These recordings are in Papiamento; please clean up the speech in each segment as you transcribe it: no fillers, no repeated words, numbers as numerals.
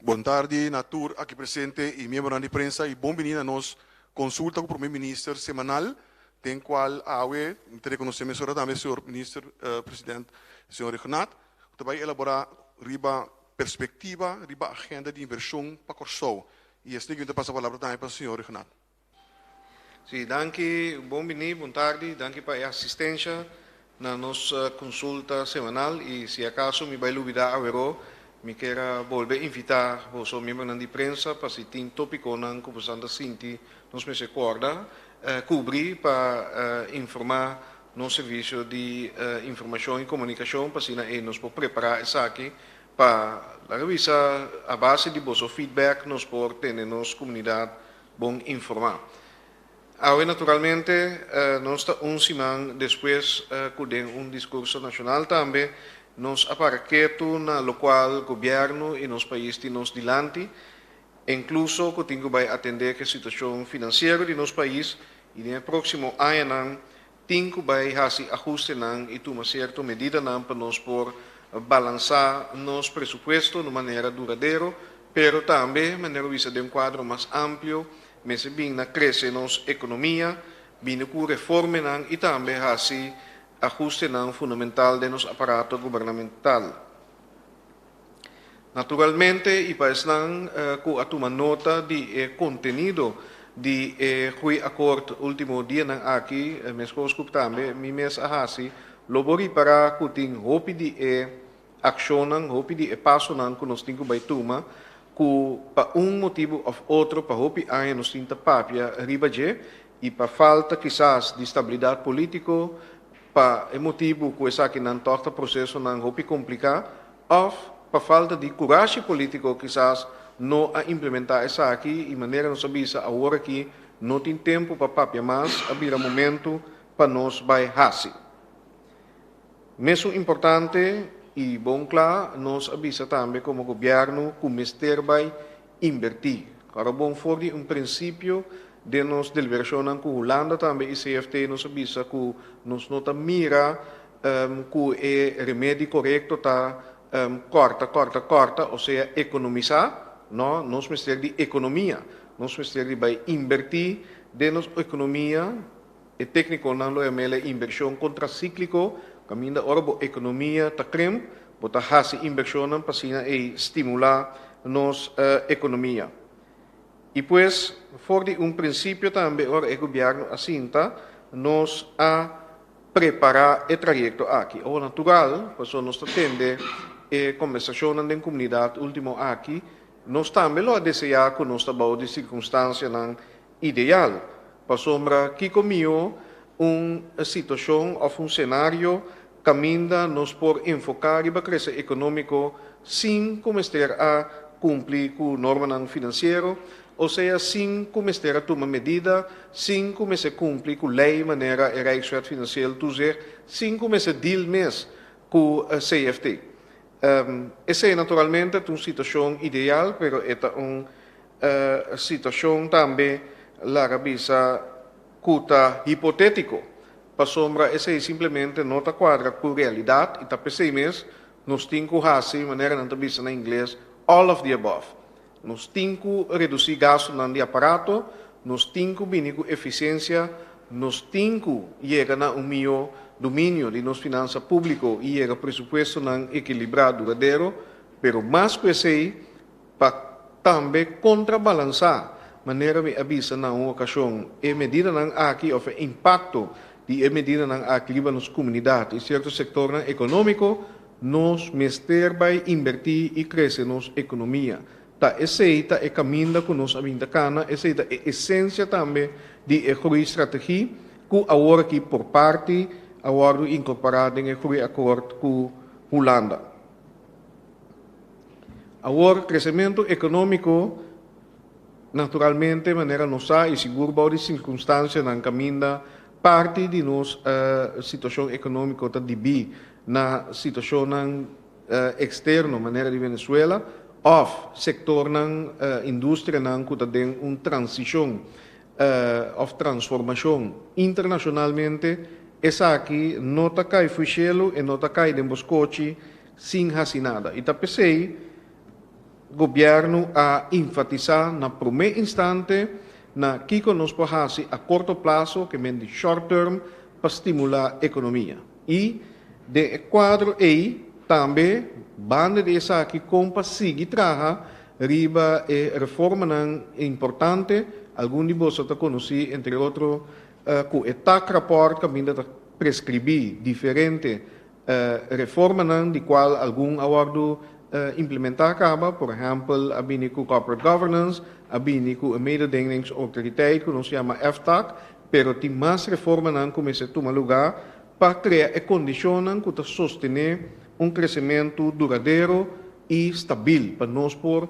Bon tardi na tur aki presente y miembronan di prensa y bon bini na nos consulta cu Prome Minister semanal den cual awe mi ta reconoce mesora tambe señor Minister President señor Rhuggenaath cu ta bay elabora riba perspectiva riba agenda di inversion pa Corsou y esaki mi ta pasa palabra tambe pa señor Rhuggenaath. Sí, danki, bon bini, bon tardi, danki pa e asistencia na nos consulta semanal y si acaso mi bay lubida aweró, mi kier a bolbe invita boso miembronan di prensa pa si tin topiconan cu boso ta sinti nos mester corda cubri pa informa nos servicio di informacion y comunicacion pa asina ey nos por prepara esaki pa laga bisa a base di boso feedback nos por tene nos comunidad Bon informá. Awe naturalmente nos ta un siman despues ku den un diskurso nashonal tambe nos a para ketu na lokual gobièrnu i nos pais tin nos dilanti, inkluso ku tin ku bai atendé ku e situashon finansiero di nos pais i den e próksimo añanan tin ku bai hasi ahustenan i tuma sierto medidanan pa nos por balansá nos presupuesto na un manera duradero, pero tambe, manera bo bisa, den un kuadro mas amplio, mester bin na krese nos ekonomia, bini ku reformenan i tambe hasi ahustenan fundamental den nos aparato gubernamental. Naturalmente i pa esnan ku a tuma nota di e kontenido di e groeiakkoord ultimo dianan aki, meskos ku tambe mi mes a hasi, lo bo ripará ku tin hopi di e akshonnan, hopi di e pasonan ku nos tin ku bai tuma, ku pa un motibu òf otro pa hopi aña nos tin ta papia riba dje i pa falta kisas di stabilidat polítiko, Pa e motibu ku esakinan tòg ta prosesonan hopi kompliká òf pa falta di kurashi polítiko kisas no a implementá esaki i manera nos a bisa awor aki no tin tempu pa papia mas a bira momentu pa nos bai hasi. Mesun importante i bon kla nos a bisa tambe komo gobièrnu ku mester bai inbertí. Ora bon for di un prinsipio den nos deliberashonnan ku Hulanda tambe i CFT nos a bisa ku nos no ta mira ku e remedi korekto ta kòrta, kòrta, kòrta, osea ekonomisá, no, nos mester di ekonomia, nos mester di bai inbertí den nos ekonomia, e téknikonan lo yam'el e inbershon kontrasíkliko, kaminda ora bo ekonomia ta krimp, bo ta hasi inbershonnan pa asina ei stimulá nos ekonomia. I pues, for di un prinsipio tambe ora e gobièrnu a sinta, nos a prepará e trayekto aki. Ora natural, pasobra nos ta tende e kombersashonnan den komunidat último aki, nos tambe lo a deseá ku nos ta bou di sirkunstansianan ideal, pasobra kiko mihó un situashon òf un senario kaminda nos por enfoká riba krese ekonómiko sin ku mester a kumpli ku normanan finansiero, osea sin ku mester a tuma medida, sin ku mester kumpli ku lei manera e Rijkswet Financieel Toezicht, sin ku mester deal mes ku CFT. Esei naturalmente ta un situashon ideal, pero e ta un Situashon tambe laga bisa ku ta hipotétiko, pasobra esei simplemente no ta kuadra ku realidat i ta p'esei mes nos tin ku hasi manera nan ta bisa na ingles all of the above. Nos tin ku redusí gastunan di aparato, nos tin ku bini ku efisiensia, nos tin ku yega na un mihó dominio di nos finansa públiko i yega presupuestonan ekilibrá duradero, pero mas ku esei, Pa tambe kontrabalansá, manera mi a bisa na un okashon, e medidanan aki òf e impakto di e medidanan aki riba nos komunidat i sierto sektornan ekonómiko, nos mester bai inbertí i krese nos ekonomia. Ta esei ta e kaminda ku nos a bin ta kana, esei ta e esensia tambe di e groeistrategie ku awor aki por parti a wòrdu inkorporá den e groeiakkoord ku Hulanda. Awor, kresementu ekonómiko, naturalmente, manera nos sa i sigur bou di sirkunstansianan kaminda parti di nos situashon ekonómiko ta dibí na situashonnan eksterno manera di Venezuela òf sektornan, industrianan ku ta den un transishon òf transformashon internashonalmente, esaki no ta kai fu shelu, e no ta kai den bo skochi. sin hasi nada. I ta p'esei gobièrnu a enfatisá na promé instante na kiko nos por hasi a korto plaso, ke men di short term, pa stimulá ekonomia. I den e kuadro ei tambe banda di esaki kon pa sigui traha riba e reformanan importante, algun di boso ta konosí entre otro ku e TAC rapport kaminda ta preskribí diferente reformanan di kual algun a wòrdu implementá kaba, por ehèmpel a bini ku corporate governance, a bini ku e mededingingsautoriteit ku nos yama FTAC, pero tin mas reformanan ku mester tuma lugá pa krea e kondishonnan ku ta sostené un kresementu duradero i stabil pa nos por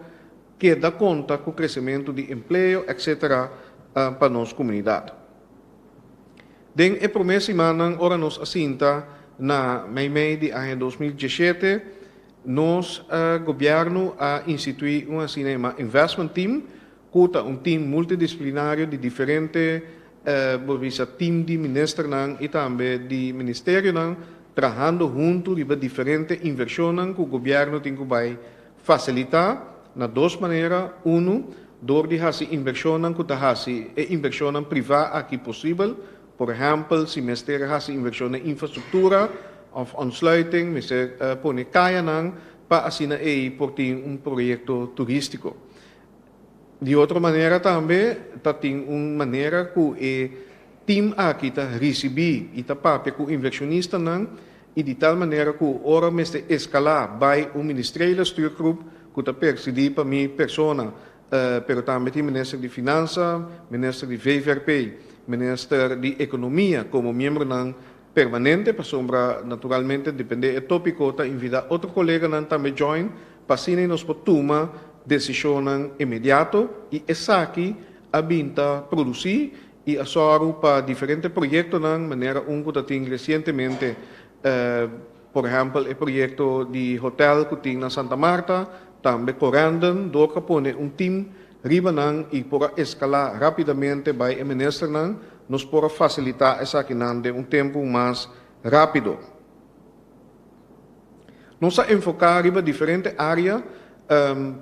keda konta ku kresementu di empleo etc. Pa nos komunidat. Den e promé simannan ora nos a sinta na meimei di aña 2017, nos gobièrnu a instituí un asina yamá investment team, ku ta un team multidisiplinario di diferente, bo bisa team di ministernan i tambe di ministerionan trahando huntu riba diferente invershonnan ku gobièrnu tin ku bai fasilitá na dos manera, unu, dor di hasi invershonnan ku ta hasi e invershonnan privá aki posibel, por ehèmpel si mester hasi invershon den infrastruktura òf ontsluiting, mester pone kayanan pa asina ei por tin un proyekto turístiko. Di otro manera tambe ta tin un manera ku e tim aki ta risibí i ta papia ku invershonistanan i di tal manera ku ora mester eskalá bai un ministeriële stuurgroep ku ta persidí pa mi persona, pero tambe tin minister di Finansa, minister di VVRP, minister di Ekonomia komo miembronan permanente pasobra naturalmente depende e tópiko ta invitá otro koleganan tambe join pa asina nos por tuma desishonnan inmediato i esaki a bin ta produsí i a sòru pa diferente proyektonan manera un ku ta tin resientemente, por ehèmpel e proyekto di hotèl ku tin na Santa Marta, tambe Corendon dor ku a pone un tim riba nan i por a eskalá rápidamente bai e ministernan, nos por a fasilitá esakinan den un tempu mas rápido. Nos a enfoká riba diferente área,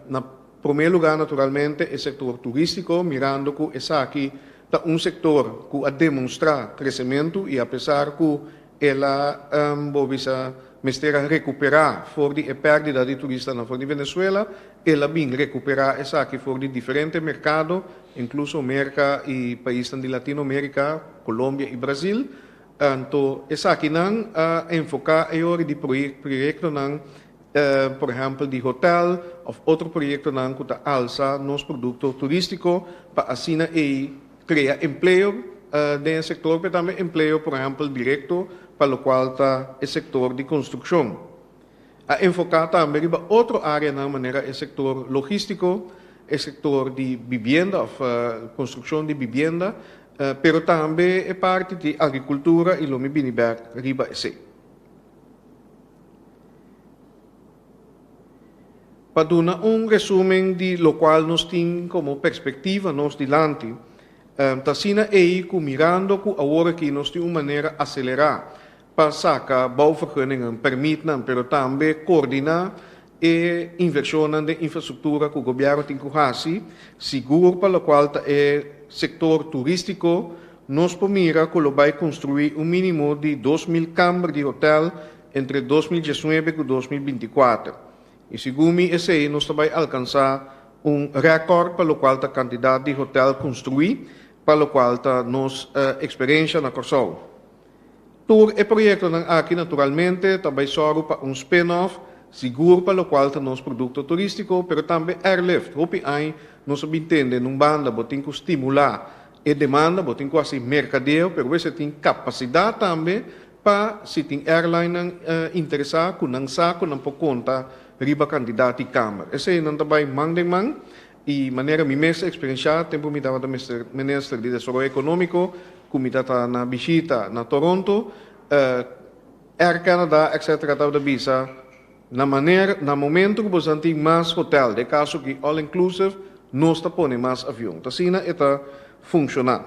na promé lugá naturalmente e sektor turístiko, mirando ku esaki ta un sektor ku a demonstrá kresementu i apesar ku el a bo bisa mester a rekuperá for di e pèrdida di turistanan for di Venezuela, el a bin rekuperá esaki for di diferente merkado, inkluso Merka i paisnan di Latinoamérika, Colombia i Brazil. Anto esakinan a enfoká e ora di proyektonan, por ehèmpel di hotèl òf otro proyektonan ku ta alsa nos produkto turístiko pa asina ei krea empleo den e sektor, pero tambe empleo por ehèmpel direkto pa lokual ta e sektor di konstrukshon. A enfoká tambe riba otro áreanan manera e sektor logístiko, e sektor di bibienda òf konstrukshon di bibienda, pero tambe e parti di agrikultura i lo mi bini bèk riba esei. Pa duna un resumen di lokual nos tin komo perspektiva nos dilanti, ta asina ei ku mirando ku awor aki nos tin un manera aselerá pa saka bouwvergunningen, permitnan, pero tambe koordiná e invershonnan den infrastruktura ku gobièrnu tin ku hasi, sigur pa lokual ta e sektor turístiko, nos por mira ku lo bai konstruí un mínimo di 2000 kamber di hotèl entre 2019 ku 2024. I segun mi esei nos ta bai alkansá un rèkòrt pa lokual ta kantidat di hotèl konstruí pa lokual ta nos eksperensha na Kòrsou. Tur e proyektonan aki naturalmente ta bai sòru pa un spin-off sigur pa lokual ta nos produkto turístiko, pero tambe airlift. Hopi añ nos a bin tende nun banda bo tin ku stimulá e demanda, bo tin ku hasi merkadeo, pero bo mester tin kapasidat tambe pa si tin airlinenan interesá ku nan sa ku nan por konta riba kantidat di kamer. Eseinan ta bai man den man I manera mi mes a eksperenshá tempu mi tabata minister di Desaroyo Ekonómiko, ku mi tabata na bishita na Toronto, Air Canada etcetera tabata bisa, na manera, na momento ku boso tin mas hotel, den kaso ki all inclusive, nos ta pone mas avion. Ta asina e ta funshoná.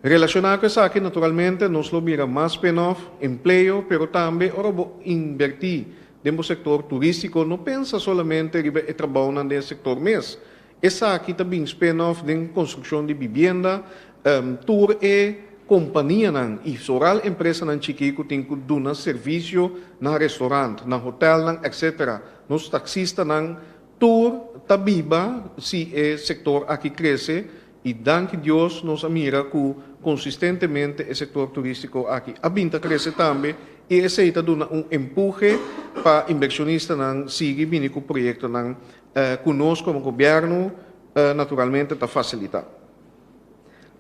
Relashoná ku esaki naturalmente nos lo mira mas spin-off, empleo, pero tambe ora bo inbertí. Den bo sektor turístiko no pensa solamente riba e trabounan den e sektor mes. Esaki ta bin spin-off den konstrukshon di bibienda, tur e kompanianan i soral empresanan chikí ku tin ku duna servisio na restorant, na hotelnan etc. Nos taksistanan tur ta biba si e sektor aki krese i danki Dios nos a mira ku konsistentemente e sektor turístiko aki a bin ta krese tambe i esei ta duna un empuhe pa inbershonistanan sigui bini ku proyektonan ku nos komo gobièrnu naturalmente ta fasilitá.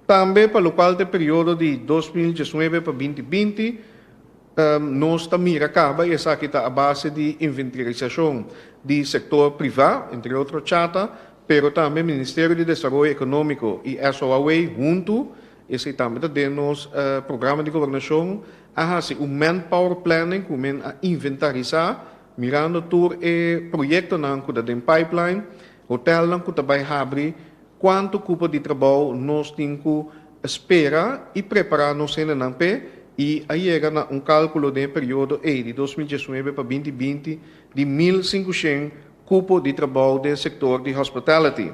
Tambe pa lokual ta e periodo di 2019 pa 2020, nos ta mira kaba i esaki ta a base di inventarisashon di sektor privá, entre otro Chata, pero tambe Ministerio di Desaroyo Ekonómiko i SOAW huntu, esei tambe ta den nos programa di gobernashon, a hasi un manpower planning ku men a inventarisá mirando tur e proyektonan ku ta den pipeline, hotelnan ku ta bai habri, kuantu kupo di trabou nos tin ku spera i prepará nos hendenan p'e, i a yega na un kálkulo den e periodo ei di 2019 pa 2020 di 1500 kupo di trabou den sektor di hospitality.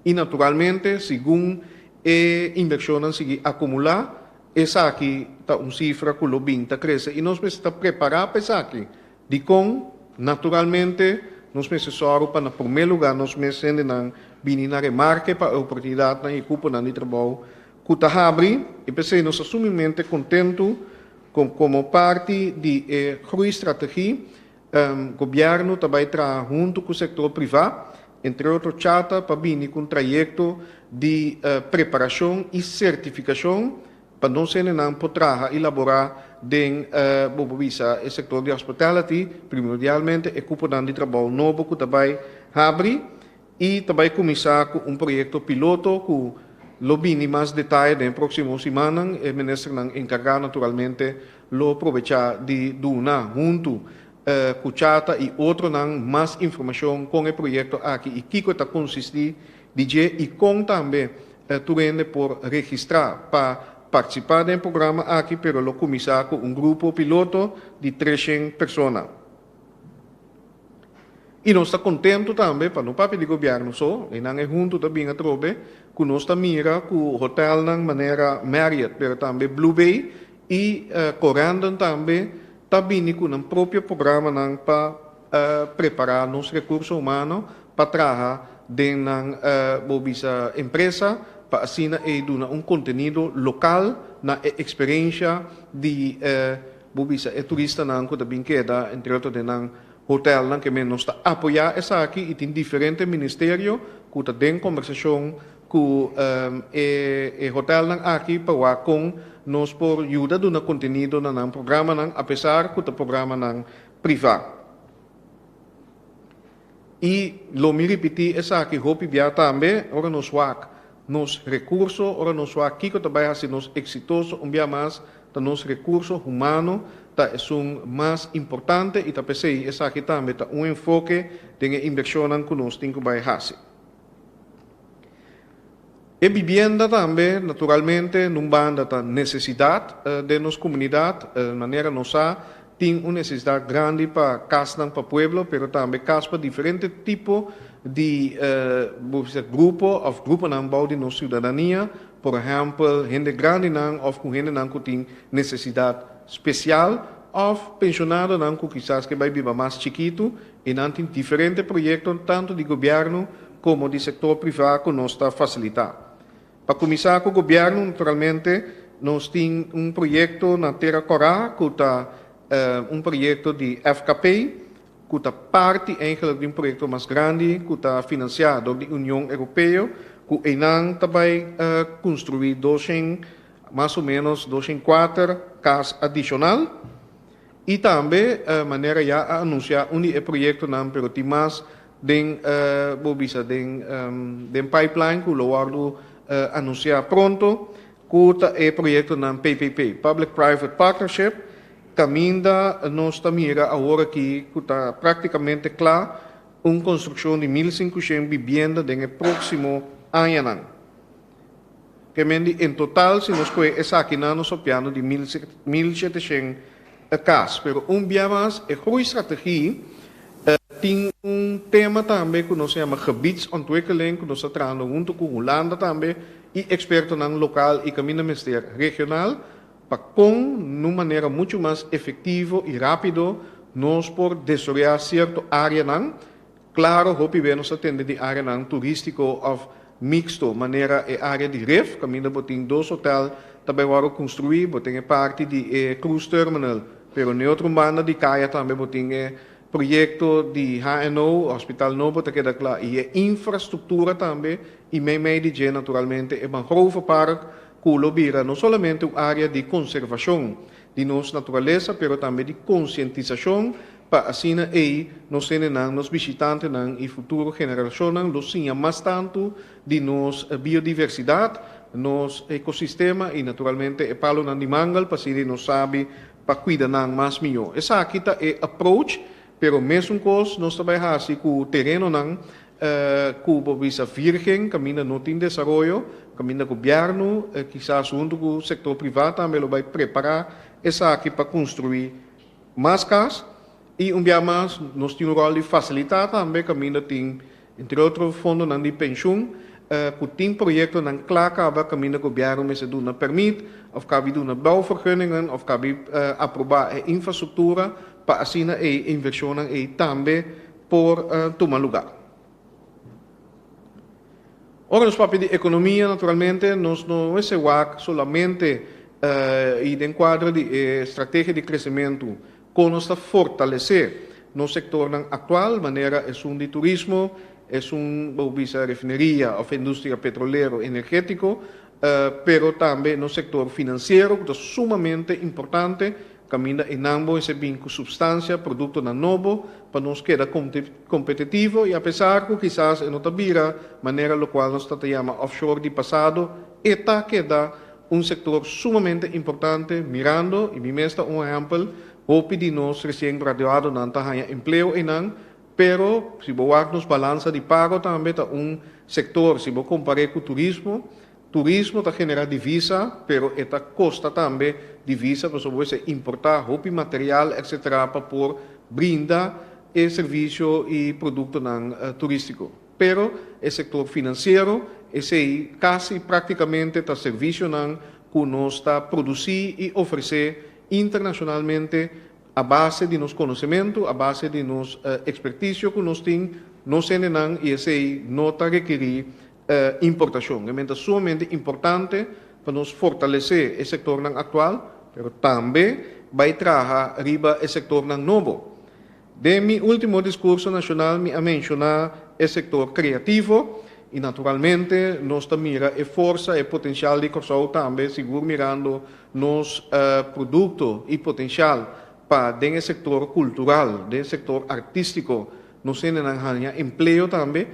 I naturalmente segun e invershonnan sigui akumulá, esaki ta un sifra ku lo bin ta krese i nos mester ta prepará pa esaki. Dikon? Naturalmente, nos mester sòru pa na promé lugá nos mes hendenan bini na remarke pa e oportunidatnan i kuponan di trabou ku ta habri, i p'esei nos ta sumamente kontentu ku komo parti di e groeistrategie, gobièrnu ta bai traha huntu ku sektor privá, entre otro Chata, pa bini ku un trayekto di preparashon i sertifikashon pa nos hendenan por traha i laborá den, bo por bisa, e sektor di hospitality, primordialmente e kuponan di trabou nobo ku ta bai habri i ta bai kuminsá ku un proyekto piloto ku lo bini mas detaye den e próksimo simannan. E ministernan enkargá naturalmente lo probechá di duna huntu ku Chata i otronan mas informashon kon e proyekto aki i kiko e ta konsistí di dje i kon tambe tur hende por registrá pa partisipá den e programa aki, pero lo kuminsá ku un grupo piloto di 300 persona. I nos ta kontentu tambe, pa no papia di gobièrnu so, einan e huntu ta bin atrobe, ku nos ta mira ku hotelnan manera Marriott, pero tambe Blue Bay i Corendon tambe ta bini ku nan propio programanan pa prepará nos rekurso humano pa traha den nan, bo bisa, empresa, pa asina ei duna un kontenido lokal na e eksperensha di, bo bisa, e turistanan ku ta bin keda, entre otro den nan hotelnan. Ke men nos ta apoyá esaki i tin diferente ministerio ku ta den kombersashon ku e hotelnan aki pa wak kon nos por yuda duna kontenido na nan programanan apesar ku ta programanan privá. I lo mi ripití esaki hopi bia tambe, ora nos wak nos rekurso, ora nos wak kiko ta bai hasi nos eksitoso un bia mas, ta nos rekurso humano ta esun mas importante i ta p'esei esaki tambe ta un enfoke den e inbershonnan ku nos tin ku bai hasi. E bibienda tambe naturalmente nun banda ta nesesidat den nos komunidat, manera nos sa tin un nesesidat grandi pa kasnan pa pueblo pero tambe kas pa diferente tipo di bo bisa grupo òf gruponan bou di nos siudadania, por ehèmpel hende grandinan òf ku hendenan ku tin nesesidat spesial òf penshonadonan ku kisas ke bai biba mas chikitu i nan tin diferente proyekto tantu di gobièrnu komo di sektor privá ku nos ta fasilitá. Pa kuminsá ku gobièrnu naturalmente nos tin un proyekto na Tera Kòrá ku ta un proyekto di FKP ku ta parti eigenlijk di un proyekto mas grandi ku ta finansiá dor di Union Europeo ku einan ta bai konstruí 200, mas o ménos 204 kas adishonal. I tambe manera ya a anunsiá un di e proyektonan pero tin mas den bo bisa den den pipeline ku lo wòrdu anunsiá pronto ku ta e proyektonan PPP, Public Private Partnership, kaminda nos ta mira awor aki ku ta praktikamente kla un konstrukshon di 1500 bibienda den e próksimo añanan. Ke men di en total si nos kohe esakinan nos papiando di 1700 kas. Pero un bia mas e groeistrategie. Tin un tema tambe ku nos yama gebiedsontwikkeling, ku nos ta trahando huntu ku Hulanda tambe i ekspertonan lokal i kaminda mester regional, pa kon na un manera muchu mas efektivo i rápido nos por desaroyá sierto áreanan. Klaro, hopi be nos ta tende di áreanan turístiko òf miksto, manera e área di Rif, kaminda bo tin dos hotel ta bai wòrdu konstruí, bo tin e parti di e cruise terminal, pero na e otro banda di kaya tambe bo tin e proyekto di HNO, hospital nobo ta keda kla, i e infrastruktura tambe, i meimei di dje naturalmente e mangrovepark, ku lo bira no solamente un área di konservashon di nos naturalesa, pero tambe di konsientisashon pa asina ei nos hendenan, nos bishitantenan i futuro generashonnan lo siña mas tantu di nos biodiversidat, nos ekosistema i naturalmente e palonan di mangel pa asina nos sabi pa kuida nan mas mihó. Esaki ta e approach, pero mesun kos nos ta bai hasi ku terenonan ku bo bisa virgen, kaminda no tin desaroyo, kaminda gobièrnu, kisas huntu ku sektor privá tambe lo bai prepará esaki pa konstruí mas kas. I un bia mas nos tin un ròl di fasilitá tambe kaminda tin, entre otro, fondonan di penshun ku tin proyektonan kla kaba kaminda gobièrnu mester duna pèrmit òf kabi duna bouwvergunningen òf kabi aprobá e infrastruktura pa asina e invershonnan ei tambe por tuma lugá. Ora nos papia di ekonomia, naturalmente nos no mester wak solamente i den kuadro di e strategia di kresementu kon nos ta fortalesé nos sektornan aktual, manera esun di turismo, esun bo bisa refineria òf industria petrolero energétiko, pero tambe nos sektor finansiero ku ta sumamente importante. Kaminda einan bo mester bin ku supstansia, produktonan nobo, pa nos keda kompetitivo i apesar ku kisas e no ta bira manera lokual nos ta ta yama offshore di pasado, e ta keda un sektor sumamente importante mirando, i mi mes ta un ehèmpel, hopi di nos resien graduadonan ta haña empleo einan, pero si bo wak nos balansa di pago tambe ta un sektor, si bo kompar'é ku turismo, Turismo ta genera divisa, pero e ta kosta tambe divisa pasobra bo mester importá hopi material etc. Pa por brinda e servisio i produktonan turístiko. Pero e sektor finansiero, esei kasi práktikamente ta servisionan ku nos ta produsí i ofresé internashonalmente a base di nos konosementu, a base di nos ekspertisio ku nos tin, nos hendenan i esei no ta rekerí importashon. E men ta sumamente importante pa nos fortalesé e sektornan aktual, pero tambe bai traha riba e sektornan nobo. Den mi último diskurso nashonal mi a menshoná e sektor kreativo i naturalmente nos ta mira e forsa, e potensial di Kòrsou tambe, sigur mirando nos produkto i potensial pa den e sektor kultural, den e sektor artístiko nos hendenan haña empleo tambe.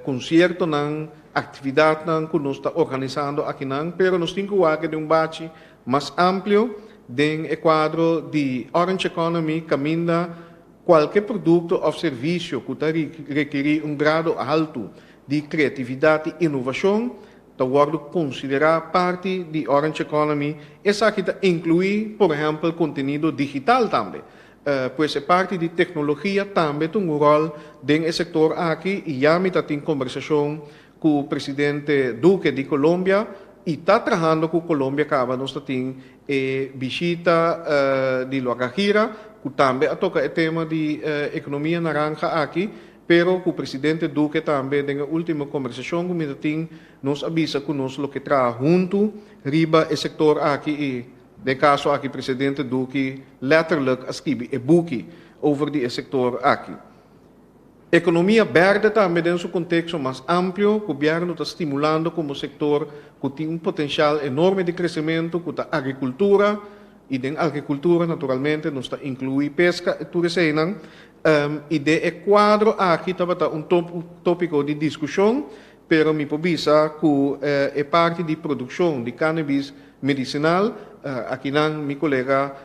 Konsiertonan, aktividatnan ku nos ta organisando akinan, pero nos tin ku wak den un bachi mas amplio den e kuadro di Orange Economy kaminda kualke produkto òf servisio ku ta rekerí un grado haltu di kreatividat i inovashon ta wòrdu konsiderá parti di Orange Economy. Esaki ta inkluí por ehèmpel kontenido digital tambe. Pues e parti di teknologia tambe ta un ròl den e sektor aki i ya mi ta tin kombersashon ku presidente Duque di Colombia i ta trahando ku Colombia kaba nos ta tin e bishita di Loacagira ku tambe a toka e tema di ekonomia naranja aki pero ku presidente Duque tambe den e ultimo kombersashon ku mi ta tin nos a bisa ku nos lo ke traha huntu riba e sektor aki i Den kaso aki presidente Duque letterlijk a skibi e buki over di e sektor aki. Ekonomia berde tambe den su konteksto mas amplio, gobièrnu ta stimulando komo sektor ku tin un potensial enorme di kresementu ku ta agrikultura i den agrikultura naturalmente nos ta inkluí peska i tur eseinan i den e kuadro aki tabata un topiko di diskushon. Pero mi por bisa ku e parti di produkshon di cannabis medisinal, akinan mi kolega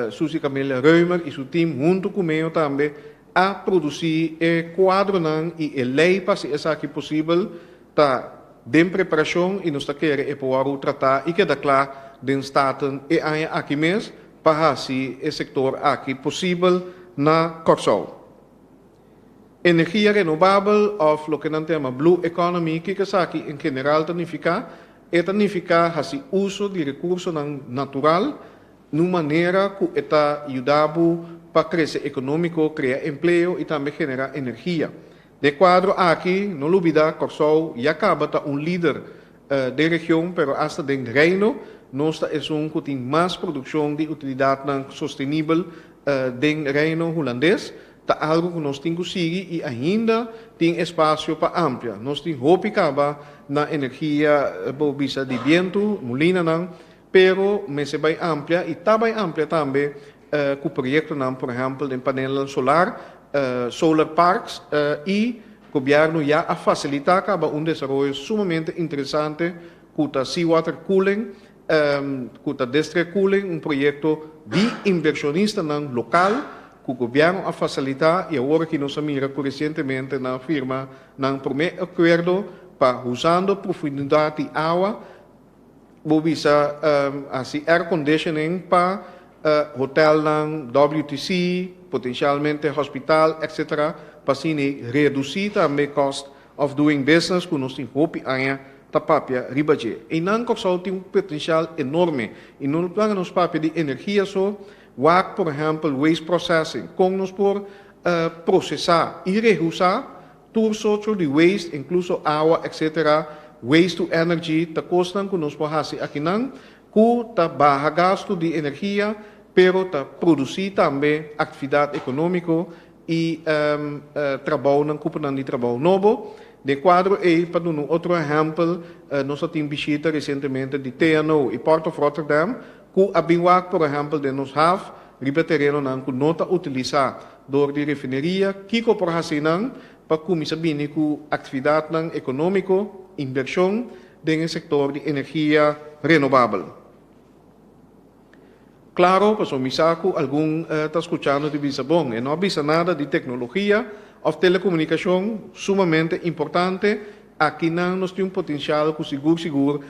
Suzy Camelia Römer i su tim huntu ku meo tambe a produsí e kuadronan i e lei pa hasi esaki posibel ta den preparashon i nos ta kere e por wòrdu tratá i keda kla den Staten e aña aki mes pa hasi e sektor aki posibel na Kòrsou. Energia renobabel òf loke nan ta yama blue economy, kiko esaki en general ta nifiká? E ta nifiká hasi uso di rekursonan natural na un manera ku e ta yuda bo pa krese ekonómiko, krea empleo i tambe generá energia. Den e kuadro aki no lubidá Kòrsou ya kaba ta un lider den region pero asta den Reino nos ta esun ku tin mas produkshon di utilidatnan sostenibel den Reino Hulandes. Ta algu ku nos tin ku sigui i ainda tin espasio pa amplia. Nos tin hopi kaba na energia bo bisa di bientu, mulinanan, pero mester bai amplia i ta bai amplia tambe ku proyektonan, por ehèmpel den panelnan solar, solar parks, i gobièrnu ya a fasilitá kaba un desaroyo sumamente interesante ku ta seawater cooling, ku ta District Cooling, un proyekto di inbershonistanan lokal ku gobièrnu a fasilitá i awor aki nos a mira ku resientemente nan a firma nan promé akuerdo pa usando profundidat di awa bo bisa hasi air conditioning pa hotelnan, WTC, potensialmente hospital etc. Pa asina redusí tambe cost of doing business ku nos tin hopi aña ta papia riba dje. Einan Kòrsou tin un potensial enorme i no laga nos papia di energia so, wak por ehèmpel waste processing, kon nos por prosesá i rehusá tur sorto di waste inkluso awa etc. Waste to energy ta kosnan ku nos por hasi akinan ku ta baha gastu di energia pero ta produsí tambe aktividat ekonómiko i trabounan, kuponan di trabou nobo. Den kuadro ei, pa duna un otro ehèmpel, nos a tin bishita resientemente di TNO i Port of Rotterdam ku a bin wak por ehèmpel den nos haf riba terenonan ku no ta utilisá dor di refineria, kiko por hasi nan pa kuminsá bini ku aktividatnan ekonómiko, inbershon den e sektor di energia renobabel. Claro, pasobra mi sa cu algun ta scuchando di bisa, Bon, e no a bisa nada di tecnologia of telecomunicacion, sumamente importante, akinan nos tin un potencial cu sigur sigur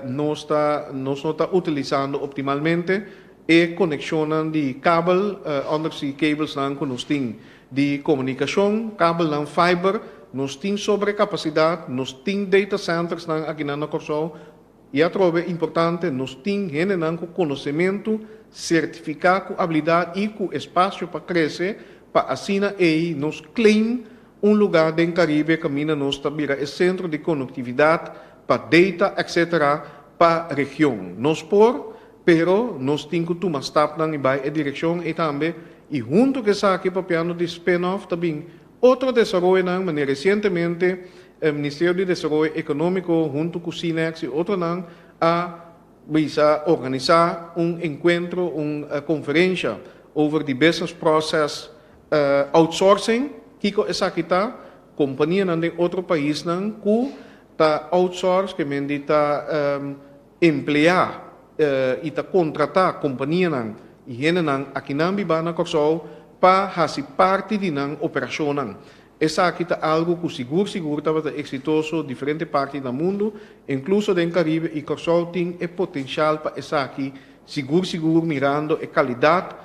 nos ta nos no ta utilizando optimalmente, e conexionnan di kabel, undersea cablesnan cu nos tin di comunicacion, kabelnan fiber, nos tin sobrecapacidad, nos tin data centersnan akinan na Corsou, I atrobe importante, nos tin hendenan ku konosementu, sertifiká ku abilidat i ku espasio pa krese pa asina ei nos claim un lugá den Karibe kaminda nos ta bira e sentro di konektividat pa data etc. Pa region. Nos por, pero nos tin ku tuma stapnan i bai e direkshon ei tambe i huntu ku esaki papiando di spin-off ta bin Otro desaroyonan manera resientemente e Ministerio di Desaroyo Ekonómiko huntu ku Cinex i otronan a bisa organisá un enkuentro, un konferensha over di business process outsourcing. Kiko esaki ta? Kompanianan den otro paisnan ku ta outsource, ke men di ta empleá i ta kontratá kompanianan i hendenan akinan bibá na Kòrsou pa hasi parti di nan operashonnan. Esaki ta algu ku sigur sigur tabata eksitoso diferente parti na mundu, inkluso den Karibe i Kòrsou tin e potenshal pa esaki sigur sigur mirando e kalidat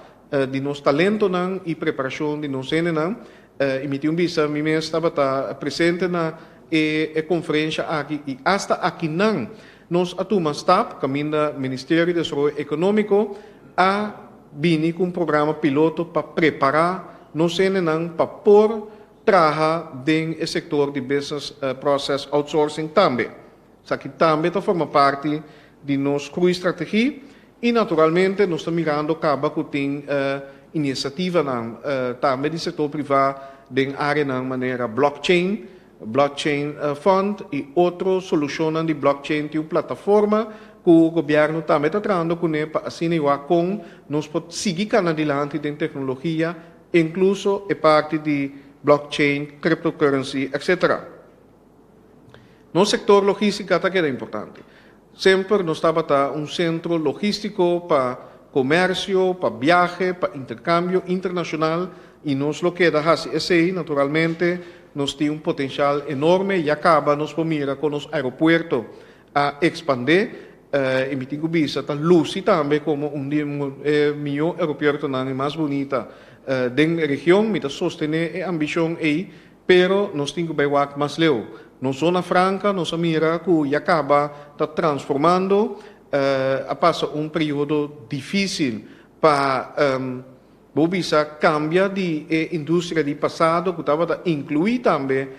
di nos talentonan i preparashon di nos hendenan. I mi tin un bisa mi mes tabata presente na e konferensha aki i asta akinan Nos a tuma stap kaminda Ministerio di Desaroyo Ekonómiko a bini ku un programa piloto pa prepará nos hendenan pa por traha den e sektor di business process outsourcing tambe. Esaki tambe ta forma parti di nos groeistrategie i naturalmente nos ta mirando kaba ku tin inisiativanan tambe di sektor privá den áreanan manera blockchain, Blockchain Fund y otro solucionnan di blockchain tin un plataforma cu gobierno tambe ta trahando cune pa asina y wak con nos por sigui cana dilanti den tecnologia, incluso e parti di blockchain, cryptocurrency, etc. Nos sector logistica ta keda importante. Semper nos tabata un centro logistico pa comercio, pa biahe, pa intercambio internacional y nos lo keda haci esey. Naturalmente nos tin un potencial enorme, ya caba nos por mira con nos aeropuerto a expande y mi tin cu bisa ta luci tambe como un di e miyo aeropuertonan e mas bunita. Den region. Mi ta sostené e ambishon ei, pero nos tin ku bai wak mas leu. Nos zona franka nos a mira ku ya kaba ta transformando, a pasa un periodo difísil pa bo bisa kambia di e industria di pasado ku tabata inkluí tambe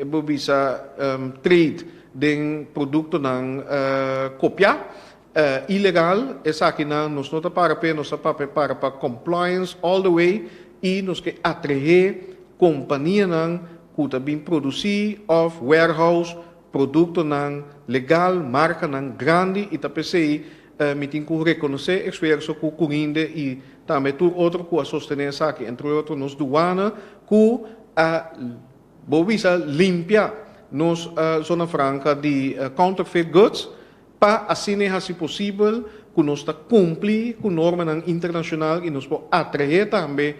bo bisa trade den produktonan kopiá ilegal. Esakinan nos no ta para p'e, nos ta papia para pa compliance all the way i nos ke atraé kompanianan ku ta bin produsí òf warehouse produktonan legal, markanan grandi, i ta p'esei mi tin ku rekonosé esfuerso ku Curinde i tambe tur otro ku a sostené esaki, entre otro nos duana ku a bo bisa limpia nos zona franka di counterfeit goods pa asina e hasi posibel ku nos ta kumpli ku normanan internashonal i nos por atraé tambe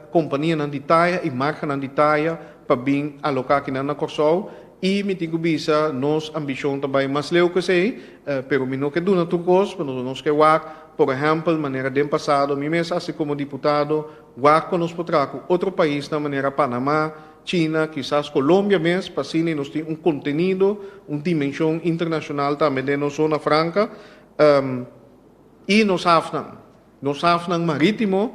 kompanianan di taya i markanan di taya pa bin aloká akinan na Kòrsou. I mi tin ku bisa nos ambishon ta bai mas leu ku esei, pero mi no ke duna tur kos, pasobra nos ke wak, por ehèmpel, manera den pasado mi mes hasi komo diputado, wak kon nos por traha ku otro paisnan manera Panamá, China, kisas Colombia mes, pa asina nos tin un kontenido, un dimenshon internashonal tambe den nos zona franka i nos hafnan, nos hafnan marítimo,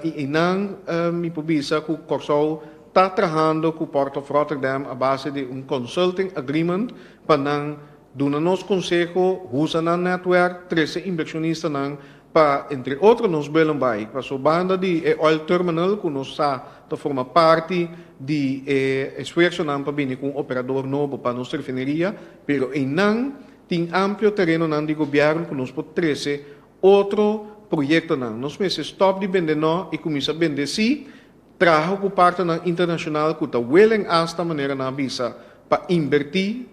i einan mi por bisa ku Kòrsou ta trahando ku Port of Rotterdam a base di un consulting agreement pa nan duna nos konseho, usa nan nètwèrk, trese inbershonistanan pa entre otro nos Bullenbaai, paso banda di e oil terminal ku nos sa ta forma parti di e esfuersonan pa bini ku un operador nobo pa nos refineria, pero einan tin amplio terenonan di gobièrnu ku nos por trese otro proyektonan. Nos mester stòp di bende nò i kuminsá bende sí, traha ku partnernan internashonal ku ta willing asta manera nan a bisa pa inbertí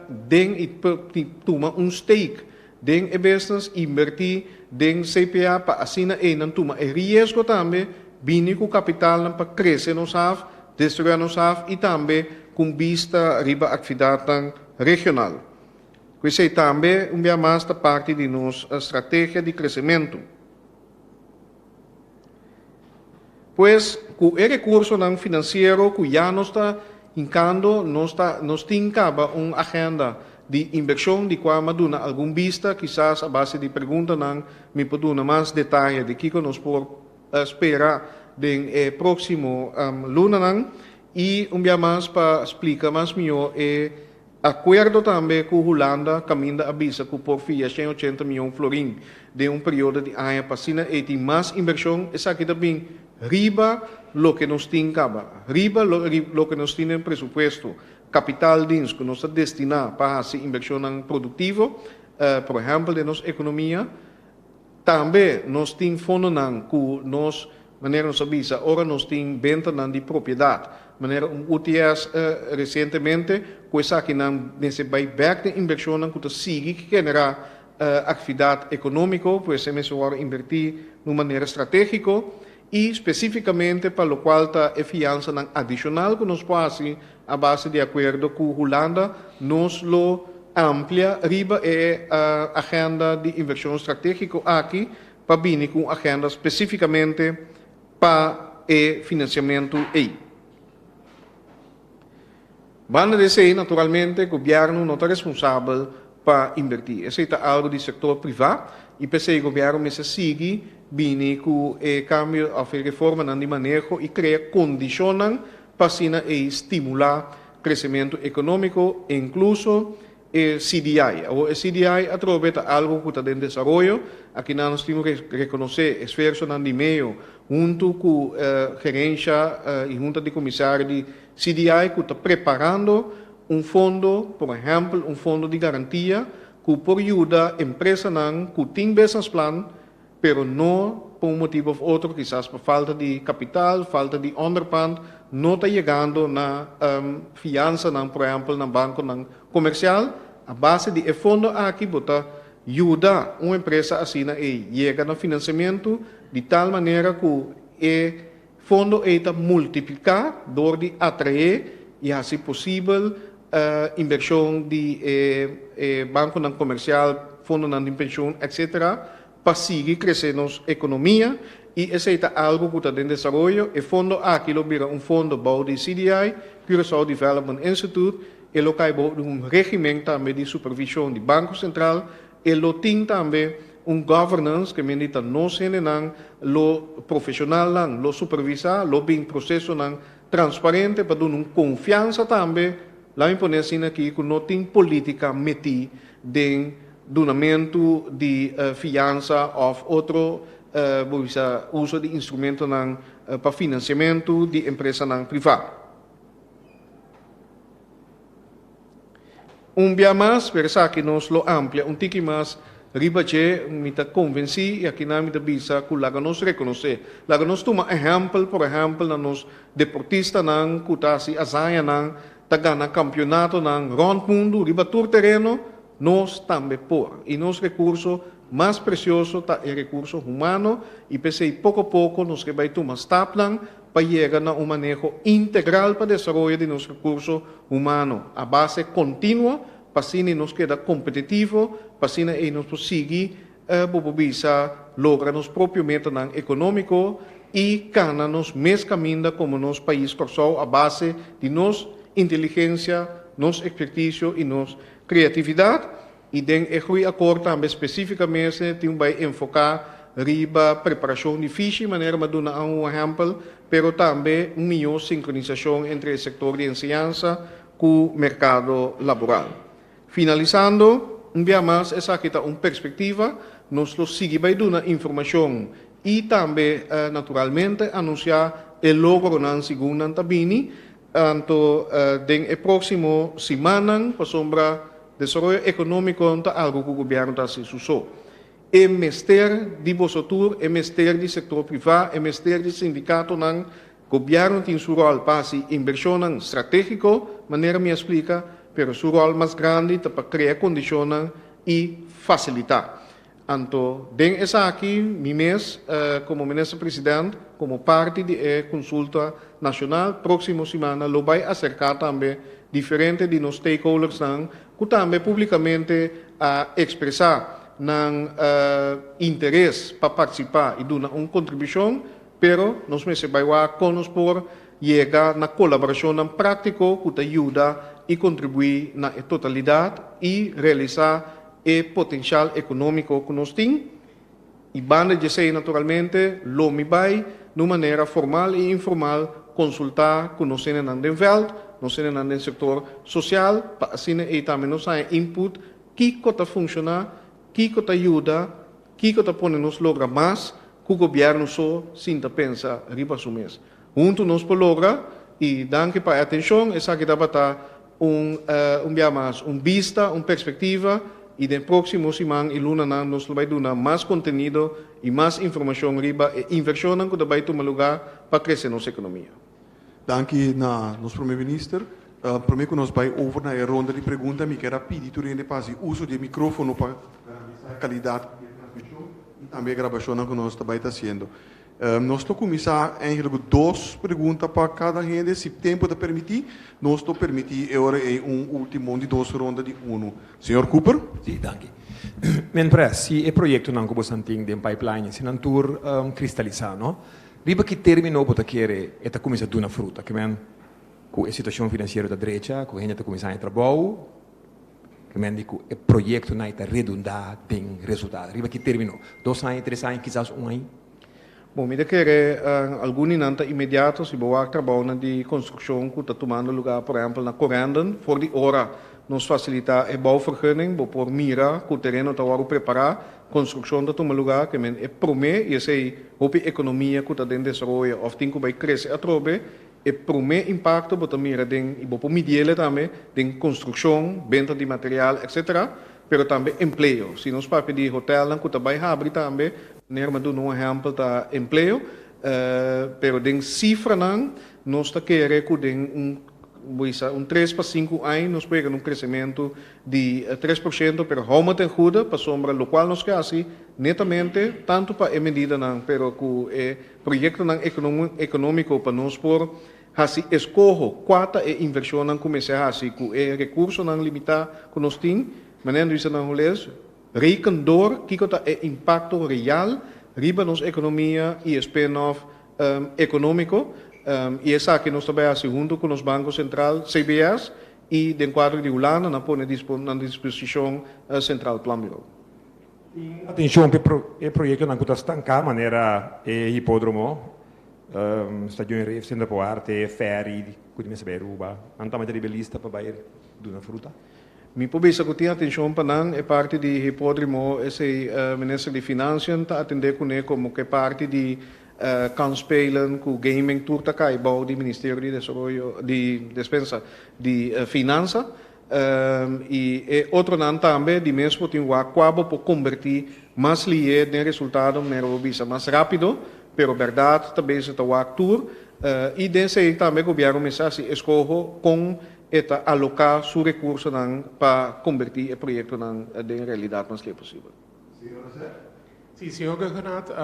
den i tuma un stake den e business, inbertí den CPA pa asina einan tuma e riesgo tambe, bini ku kapitalnan pa krese nos haf, desaroyá nos haf i tambe ku un bista riba aktividatnan regional. Ku esei tambe un bia mas ta parti di nos strategia di kresementu. Pues, ku e rekursonan finansiero ku ya nos ta hinkando, nos ta nos tin kaba un agenda di inbershon di kua m'a duna algun bista, kisas a base di preguntanan mi por duna mas detaye di kiko nos por spera den e próksimo lunanan. I un bia mas pa splika mas mihó e Akuerdo tambe ku Hulanda kaminda a bisa ku por fia 180 mion florin den un periodo di aña pa asina ei tin mas inbershon, esaki ta bin riba loke nos tin kaba, riba loke nos tin den presupuesto, kapitaaldienst ku nos ta destiná pa hasi inbershonnan produktivo, por ehèmpel den nos ekonomia. Tambe nos tin fondonan ku nos, manera nos a bisa, ora nos tin bentanan di propiedat, manera un UTS resientemente, ku esakinan mester bai bèk den inbershonnan ku ta sigui generá aktividat ekonómiko, pues e mester wòrdu inbertí na un manera stratégiko i spesífikamente pa lokual ta e fiansanan adishonal ku nos por hasi a base di akuerdo ku Hulanda, nos lo amplia riba e agenda di invershon stratégiko aki pa bini ku un agenda spesífikamente pa e finansiamentu ei. Banda di esei, naturalmente, gobièrnu no ta responsabel pa inbertí. Esei ta algu di sektor privá i p'esei gobièrnu mester sigui bini ku e kambio òf e reformanan di maneho i krea kondishonnan pa asina ei stimulá kresementu ekonómiko, inkluso e CDI. Awor e CDI atrobe ta algu ku ta den desaroyo. Akinan nos tin ku rekonosé esfuersonan di meo huntu ku gerensha i hunta di komisario di CDI ku ta preparando un fondo, por ehèmpel un fondo di garantia ku por yuda empresanan ku tin businessplan pero no pa un motibu of otro, kisas pa falta di kapital, falta di onderpand, no ta yegando na fiansanan, por ehèmpel na bankonan komersial. A base di e fondo aki bo ta yuda un empresa asina ei yega na finansiamentu di tal manera ku e fondo ei ta multipliká dor di atraé i hasi posibel inbershon di e bankonan komersial, fondonan di penshun, etcetera. pa sigui krese nos ekonomia i esei ta algu ku ta den desaroyo. E fondo aki lo bira un fondo bou di CDI, Curaçao Development Institute, e lo kai bou di un regimen tambe di supervishon di Banko Sentral, e lo tin tambe un governance ke men di ta nos hendenan lo profeshonalnan lo supervisá, lo bin prosesonan transparente pa duna un konfiansa tambe, laat mi pone asina aki, ku no tin polítika metí den dunamentu di fiansa òf otro bo bisa uso di instrumentonan pa finansiamentu di empresanan privá. Un bia mas, pero esaki nos lo amplia un tiki mas riba dje, mi ta konvensí i akinan mi ta bisa ku laga nos rekonosé, laga nos tuma ehèmpel, por ehèmpel na nos deportistanan ku ta hasi hazañanan, ta gana kampionatonan rònt mundu riba tur tereno, nos tambe por. I nos rekurso mas presioso ta e rekurso humano i p'esei poko poko nos ke bai tuma stapnan pa yega na un maneho integral pa desaroyo di nos rekurso humano a base kontinuo pa asina nos keda kompetitivo, pa asina ei nos por sigui, bo por bisa, logra nos propio metanan ekonómiko i kana nos mes kaminda komo nos pais Kòrsou a base di nos inteligensia, nos ekspertisio i nos kreatividat. I den e groeiakkoord tambe spesífikamente tin bai enfoká riba preparashon di fishi, manera mi a duna a un ehèmpel, pero tambe un mihó sinkronisashon entre e sektor di enseñansa ku merkado laboral. Finalisando, un bia mas esaki ta un perspektiva, nos lo sigui bai duna informashon i tambe naturalmente anunsiá e logronan segun nan ta bini, anto den e próksimo simannan, pasobra desaroyo ekonómiko no ta algu ku gobièrnu ta hasi su so. E mester di boso tur, e mester di sektor privá, e mester di sindikatonan. Gobièrnu tin su ròl pa hasi inbershonnan stratégiko, manera mi a splika, pero su ròl mas grandi ta pa krea kondishonnan i fasilitá. Anto den esaki mi mes komo Minister President, komo parti di e Konsulta Nashonal, próksimo simana lo bai aserká tambe diferente di nos stakeholdersnan ku tambe públikamente a ekspresá nan interes pa partisipá i duna un kontribushon, pero nos mester bai wak kon nos por yega na kolaborashonnan práktiko ku ta yuda i kontribuí na e totalidat i realisá e potenshal ekonómiko ku nos tin. I banda di esei naturalmente lo mi bai na un manera formal i informal konsultá ku nos hendenan den vèlt, nos hendenan den sektor sosial pa asina ei tambe nos haña input kiko ta funshoná, kiko ta yuda, kiko ta pone nos logra mas ku gobièrnu so sin ta pensa riba su mes. Huntu nos por logra i danki pa e atenshon. Esaki tabata un un bia mas un bista, un perspektiva i den próksimo siman i lunanan nos lo bai duna mas kontenido i mas informashon riba e invershonnan ku ta bai tuma lugá pa krese nos ekonomia. Danki na nos Prome Minister. Prome ku nos bai over na e ronda di pregunta mi kier a pidi tur hende pa hasi uso di e mikrofono pa garantisa e kalidat di e transmishon i tambe e grabashonnan ku nos ta bai ta hasiendo. Nos lo kuminsá eigenlijk ku dos pregunta pa kada hende. Si tempu ta permití, nos lo permití e ora ei un último di dos ronda di unu. Señor Cooper. Sí, danki. Men Pres, si e proyektonan ku bosan tin den pipeline, si nan tur kristalisá, no? Riba ki término bo ta kere e ta kuminsá duna fruta? Ke men ku e situashon finansiero ta drecha, ku hende ta kuminsá haña trabou, ke men di ku e proyektonan ei ta redundá den resultado. Riba ki término? Dos aña, tres aña, kisas un aña? Bon, mi ta kere algun di nan ta inmediato, si bo wak trabounan di konstrukshon ku ta tumando lugá por ehèmpel na Corendon, for di ora nos fasilitá e bouwvergunning, bo por mira ku tereno ta wòrdu prepará, konstrukshon ta tuma lugá, ke men e promé, i esei hopi ekonomia ku ta den desaroyo òf tin ku bai krese atrobe, e promé impakto bo ta mira den, i bo por midiele tambe, den konstrukshon, benta di material, etcetera. Pero tambe empleo. Si nos papia di hotelnan ku ta bai habri tambe, manera mi a duna un ehèmpel ta empleo, pero den sifranan nos ta kere ku den un bo bisa un tres pa sinku aña nos por yega na un kresementu di 3%, pero hou mi ten goede pasobra lokual nos ke hasi netamente tantu pa e medidanan pero ku e proyektonan ekonómiko pa nos por Hasi eskoho kua ta e invershonnan ku mester hasi ku e rekursonan limitá ku nos tin. Manera nos bisa na hules, Reken door kiko ta e impakto real riba nos ekonomia i e spin-off ekonómiko. I esaki nos ta bai hasi huntu ku nos Banko Sentral, CBS, i den kuadro di Hulanda nan pone na disposishon Centraal Planbureau. Tin atenshon pa e proyektonan ku ta stanká manera e hipódromo, Stadion Rif, Sentro pa Arte, fèri ku tin mester bai Aruba. Nan tambe ta riba e lista pa bai duna fruta. Mi por bisa ku tin atenshon pa nan. E parti di hipódromo esei Minister di Financiën ta atendé kuné komo ku e parti di kansspelen ku gaming tur ta kai bou di Ministerio di Desaroyo di Despensa di Finansa. I e otronan tambe di mes por tin wak kua bo por kombertí mas lihé den resultado manera bo bisa mas rápido, pero bèrdat ta bezig ta wak tur i den esei tambe gobièrnu mester hasi eskoho kon e ta aloká su rekursonan pa kombertí e proyektonan den realidat mas lihé posibel. Sí, señor Rhuggenaath,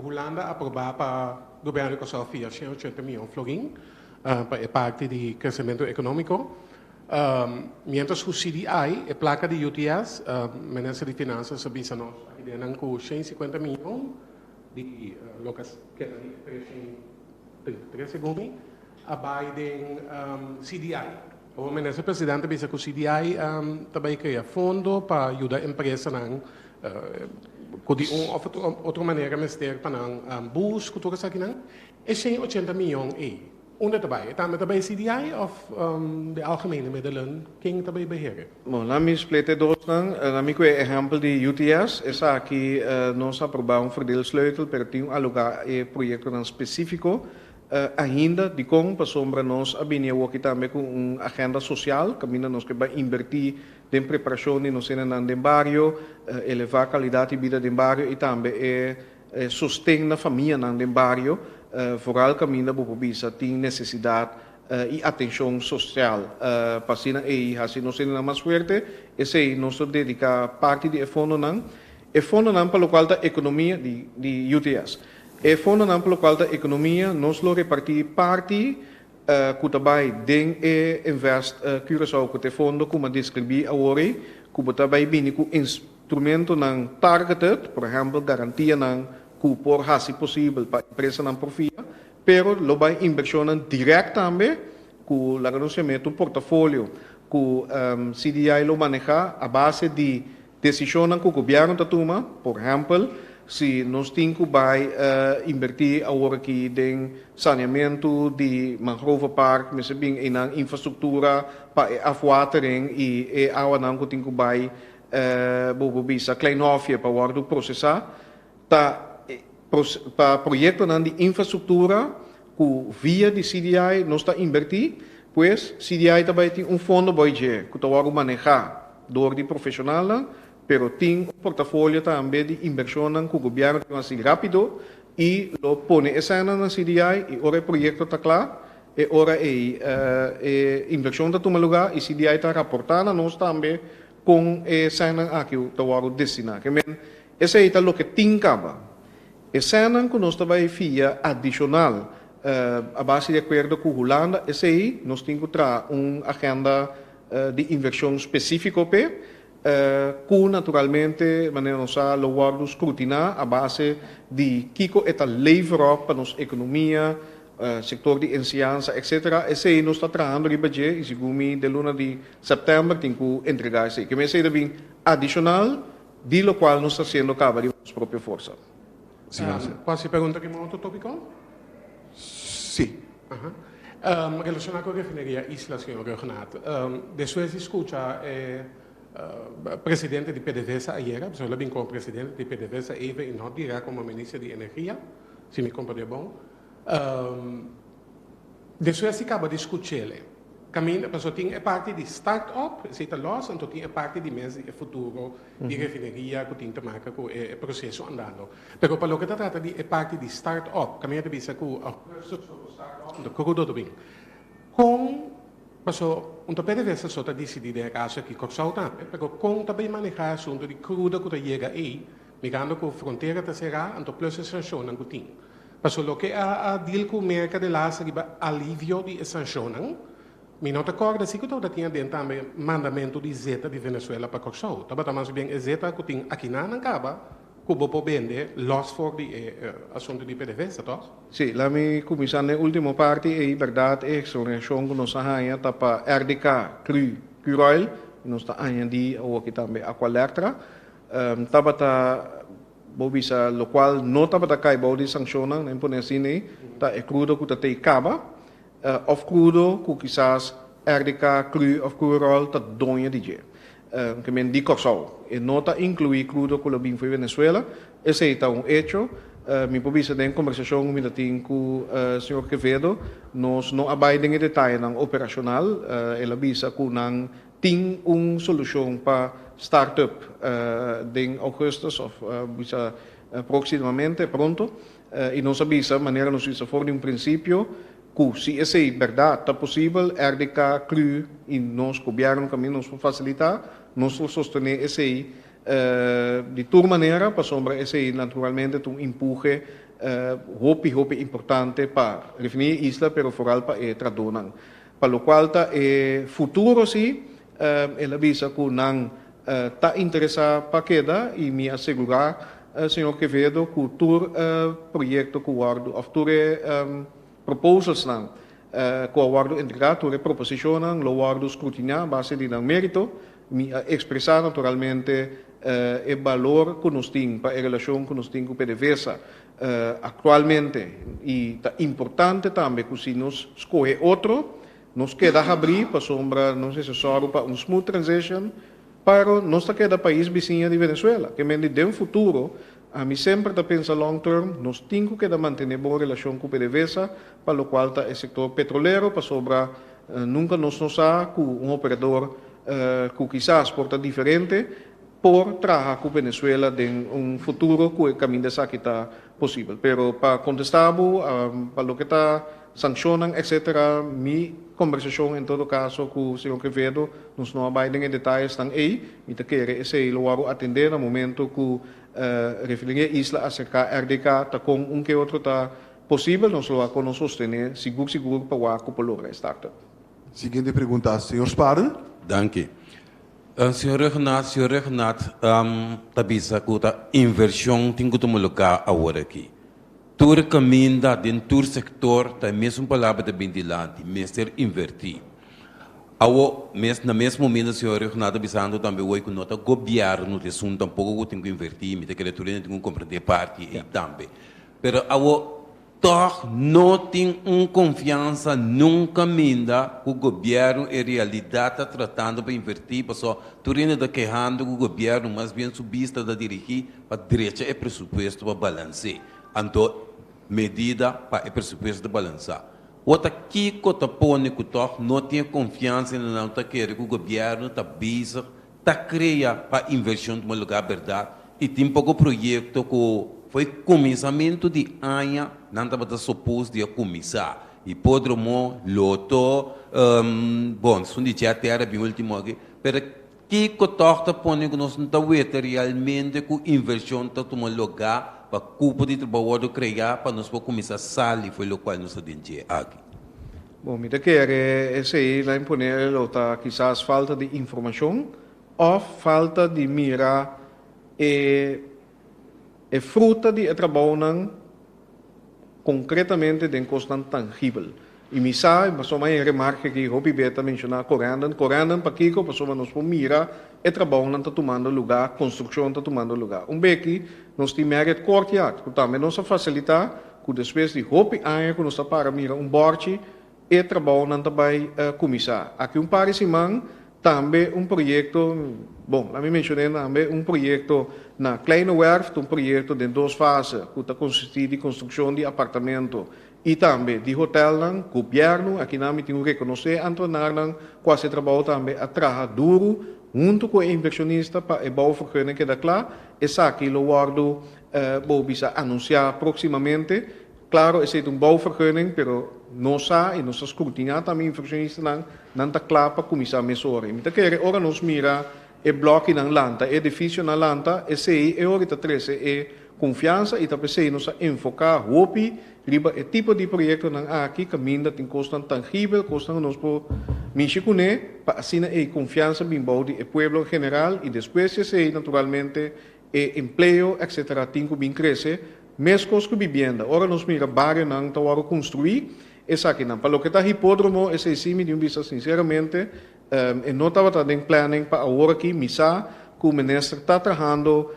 Hulanda a aprobá pa gobièrnu di Kòrsou fia 180 mion florin pa e parti di kresementu ekonómiko. Miéntras ku CDI, e plaka di UTS, Minister di Finansas a bisa nos aki den nan ku 150 mion di loke a keda di e 333 segun mi, a bai den CDI. Awor Minister Presidente a bisa ku CDI ta bai krea fondo pa yuda empresanan ku di un òf otro manera mester pa nan bus ku tur esakinan. E 180 mion ei, unda ta bai? E tambe ta bai CDI òf de algemene middelen? Ken ta bai beheer e? Bon, laat mi split e dosnan. Laat mi ku e ehèmpel di UTS. Esaki nos a aprobá un verdeelsleutel, pero tin un alogá e proyektonan spesífiko Ainda, dikon? Pasobra nos a bini awoki tambe ku un agenda sosial kaminda nos ke bai inbertí den preparashon di nos hendenan den bario, elevá kalidat di bida den bario i tambe e sosten na famianan den bario, foral kaminda bo por bisa tin nesesidat i atenshon sosial. Pa asina ei hasi nos hendenan mas fuerte, esei nos ta dediká parti di e fondonan. E fondonan pa lokual ta ekonomia di UTS. E fondonan pa lokual ta ekonomia nos lo repartí parti ku ta bai den e Invest Curaçao ku ta e fondo ku mi a deskribí awor ei ku bo ta bai bini ku instrumentonan targeted, por ehèmpel garantianan ku por hasi posibel pa empresanan por fia, pero lo bai invershonnan dirèkt tambe ku laga nos yam'é un portafolio ku CDI lo manehá a base di Desishonnan ku gobièrnu ta tuma, por ehèmpel, si nos tin ku bai inbertí awor aki den saneamentu di Mangrove Park, mester bin einan infrastruktura pa e afwatering i e awanan ku tin ku bai bo por bisa Klein Hofje pa wòrdu prosesá, ta pa proyektonan di infrastruktura ku via di CDI nos ta inbertí, pues CDI ta bai tin un fondo boi dje ku ta wòrdu manehá dor di profeshonalnan, pero tin un portafolio tambe di inbershonnan ku gobièrnu tin hasi rápido i lo pone esènan na CDI i ora e proyekto ta kla e ora ei e invershon ta tuma lugá i CDI ta raportá na nos tambe kon e sènnan aki ta wòrdu destiná. Ke men esei ta loke tin kaba. E sènnan ku nos ta bai fia adishonal a base di akuerdo ku Hulanda, esei nos tin ku traha un agenda di invershon spesífiko p'e, ku naturalmente manera nos sa lo wòrdu skrutiná a base di kiko e ta lever op pa nos ekonomia, sektor di enseñansa etcetera. Esei nos ta trahando riba dje i segun mi den luna di sèptèmber tin ku entregá esei. Ke esei ta bin adishonal di lokual nos ta hasiendo kaba riba nos propio forsa. Por hasi pregunta riba un otro tópiko? Sí. Relashoná ku refineria Isla, señor Rhuggenaath, despues di skucha e presidente di PDVSA ayera, pasobra el a bin komo presidente di PDVSA even i no dirá komo minister di energia, si mi komprendé bon, Despues di kaba di skuch'el, kaminda pasobra tin e parti di start up, esei ta lòs, anto tin e parti di mes di e futuro di refineria ku tin te maka ku e proseso andando. Pero pa loke ta trata di e parti di start up, kaminda ta bisa ku augustus lo por start up, anto krudo ta bin. Kon, pasobra un ta PDVSA so ta disidí den e kaso aki, Kòrsou tambe, pero kon ta bai manehá e asuntu di krudo ku ta yega ei, mirando ku frontera ta será, anto plus e sanshonnan ku tin. Pasobra loke a deal ku Merka de las riba alivio di e sanshonnan, Mi no ta kòrda si ku tabata tin aden tambe mandamentu di zeta di Venezuela pa Kòrsou. Tabata mas bien e zeta ku tin akinan kaba ku bo por bende los for di e asuntu di PDVSA, tòg? Si, laga mi kuminsá na e último parti, e berdat, e eksonerashon ku nos a haña ta pa RDK, Cru, Curoil, i nos ta añadí awoki tambe Aqualectra. Tabata bo bisa lokual no tabata kai bou di sanshonnan, nan pone asina ei, ta e krudo ku ta tei kaba, òf krudo ku kisas RDK, Cru òf Curoil ta doño di dje. Ke men di Kòrsou. E no ta inkluí krudo ku lo bin for Venezuela. Esei ta un echo. Mi por bisa den kombersashon ku mi ta tin ku señor Quevedo, nos no a bai den e detayenan operashonal. El a bisa ku nan tin un solushon pa start up den ougùstùs òf bisa próksimamente, pronto. I nos a bisa, manera nos bisa for di un prinsipio, ku si esei bèrdat ta posibel, RDK, cru i nos gobièrnu kaminda nos por fasilitá, nos lo sostené esei di tur manera, pasobra esei naturalmente ta un empuhe hopi hopi importante pa refineria e isla, pero foral pa e trahadónan. Pa lokual ta e futuro si, el a bisa ku nan ta interesá pa keda i mi a segurá señor Quevedo ku tur proyekto ku wòrdu òf tur e proposalsnan ku a wòrdu entregá, tur e proposishonnan lo wòrdu skrutiná a base di nan mérito. Mi a ekspresá naturalmente e balor ku nos tin pa e relashon ku nos tin ku PDVSA aktualmente i ta importante tambe ku si nos skohe otro, nos keda habrí pasobra nos mester sòru pa un smooth transition, pero nos ta keda pais bisiña di Venezuela. Ke men di den futuro, ami semper ta pensa long term, nos tin ku keda mantené bon relashon ku PDVSA pa lokual ta e sektor petrolero pasobra nunka nos no sa ku un operador ku kisas por ta diferente por traha ku Venezuela den un futuro ku e kaminda esaki ta posibel. Pero pa kontestá bo, pa loke ta sanshonnan etcetera, mi kombersashon en todo kaso ku señor Quevedo, nos no a bai den e detayesnan ei. Mi ta kere esei lo wòrdu atendé na momento ku Refineria Isla aserká RDK ta kon un ke otro ta posibel, nos lo a kono sostené sigur sigur pa wak ku por logra e startup. Siguiente pregunta, señor Sparren. Danki. Señor Rhuggenaath, señor Rhuggenaath ta bisa ku ta invershon tin ku tuma lugá awor aki. Tur kaminda, den tur sektor ta e mesun palabra ta bin dilanti, mester invertí. Awor, mes na mes momento señor Rhuggenaath ta bisando tambe hoy ku no ta gobièrnu ta esun tampoko ku tin ku invertí, mi ta kere tur hende tin ku komprendé e parti ei tambe. Pero awor Tòg no tin un konfiansa nunka minda ku gobièrnu en realidat ta tratando pa invertí, pasobra tur hende ta kehando ku gobièrnu mas bien su bista ta dirigí pa drecha e presupuesto pa balans'é. Anto medida pa e presupuesto ta balansá. Wou ta kiko ta pone ku tòg no tin e konfiansa i nan ta kere ku gobièrnu ta bezig ta krea pa invershon tuma lugá bèrdat i tin poko proyekto ku foi kuminsamentu di aña nan tabata supos di a kuminsá. Hipódromo, Loto, bon esun di dje tera bin último aki, pero kiko tòg ta pone ku nos no ta weta realmente ku invershon ta tuma lugá pa kupo di trabou wòrdu kreá pa nos por kuminsá sali for lokual nos ta den dje aki? Bon, mi ta kere esei la imponé lo ta kisas falta di informashon òf falta di mira e e fruta di e trabounan konkretamente den kosnan tangibel. I mi sa, pasobra e remarke aki hopi be ta menshoná Corendon. Corendon pakiko? Pasobra nos por mira e trabounan ta tumando lugá, konstrukshon ta tumando lugá. Un beki nos tin Marriott Courtyard ku tambe nos a fasilitá ku despues di hopi aña ku nos ta para mira un bòrchi, e trabounan ta bai kuminsá. Aki un par di siman tambe un proyekto, bon, laat mi menshoné tambe un proyekto na Kleine Werf, ta un proyekto den dos fase ku ta konsistí di konstrukshon di apartamento i tambe di hotèlnan. Gobièrnu, akinan mi tin ku rekonosé antonarnan ku hasi e trabou tambe a traha duru huntu ku e invershonista pa e bouwvergunning keda kla. Esaki lo wòrdu Bo bisa anunsiá próksimamente. Klaro esei ta un bouwvergunning, pero nos sa i nos ta skrutiná tambe inversionistanan, nan ta kla pa kuminsá mesora. I mi ta kere ora nos mira e blòkinan lanta, e edifisionan lanta, esei e ora ta trese e konfiansa i ta p'esei nos a enfoká hopi. riba e tipo di proyektonan aki kaminda tin kosnan tangibel, kosnan ku nos por mishi kuné pa asina ei konfiansa bin bou di e pueblo en general i despues di esei naturalmente e empleo etcetera tin ku bin krese meskos ku bibienda. Ora nos mira barionan ta wòrdu konstruí esakinan. Pa loke ta hipódromo esei sí mi tin bisa sinseramente E no tabata den planning pa awor aki. Mi sa ku minister ta trahando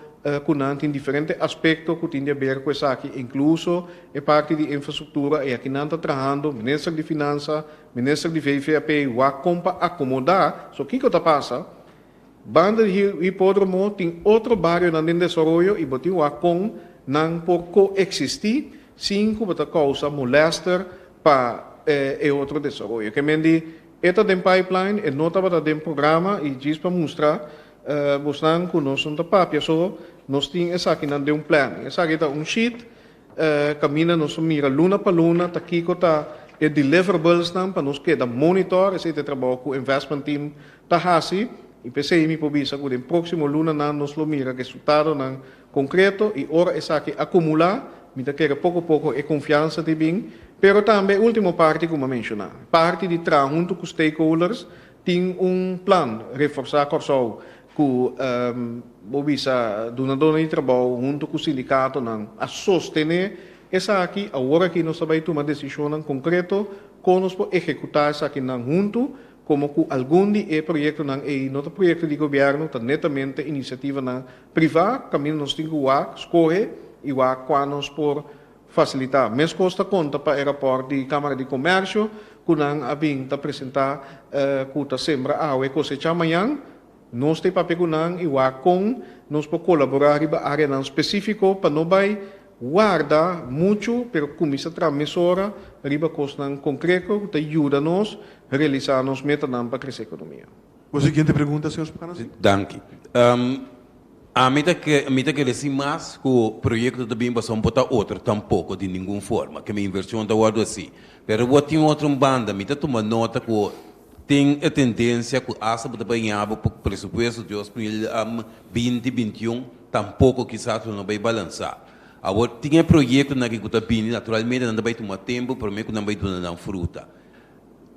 ku nan. Tin diferente aspekto ku tin di aber ku esaki, inkluso e parti di infrastruktura i aki nan ta trahando, minister di Finansa, minister di VVAP, wak kon pa akomodá. So kiko ta pasa? Banda di hipódromo tin otro barionan den desaroyo i bo tin wak kon nan por koeksistí sin ku bo ta kousa molèster pa e otro desaroyo. Ke men di E ta den pipeline, e no tabata den programa y djis pa mustra bosnan cu nos no ta papia so, nos tin esakinan den un planning. Esaki ta un sheet caminda nos ta mira luna pa luna ta kico ta e deliverablesnan pa nos keda monitor, esey ta e trabao cu investment team ta haci y p'esey mi por bisa cu den proximo lunanan nos lo mira resultadonan concreto y ora esaki acumula mi ta kere poco poco e confiansa di bin, pero tambe e ultimo parti cu mi a menciona, parti di traha hunto cu stakeholders, tin un plan reforsa Corsou cu bo bisa dunadornan di trabou hunto cu sindicatonan a sostene esaki, awor aki nos ta bay tuma decisionnan concreto con nos por ehecuta esakinan hunto. Komo ku algun di e proyektonan ei no ta proyekto di gobièrnu, ta netamente inisiativanan privá, kaminda nos tin ku wak, skohe i wak kua nos por fasilitá. Meskos ta konta pa e rapòrt di Kámara di Komèrsio ku nan a bin ta presentá ku ta sembra awe kosechá mañan. Nos ta e papia ku nan i wak kon nos por kolaborá riba áreanan spesífiko pa no bai warda muchu pero kuminsá traha mesora riba kosnan konkreko ku ta yuda nos realisá nos metanan pa krese ekonomia. Bo siguiente pregunta, señor Spana, si. Danki. Ami ta ke mi ta kere sin mas ku proyekto ta bin pasobra bo ta otro tampoko di ningun forma ke mi invershon ta wòrdu hasi. Pero bo tin otro un banda mi ta tuma nota ku Tin e tendencia cu hasta bo ta bay ñabo pa presupuesto 2020, 21 tampoco kisas lo no bay balansa. Awor tin e proyectonan aki cu ta bini naturalmente nan ta bay tuma tempo prome cu nan bay duna nan fruta.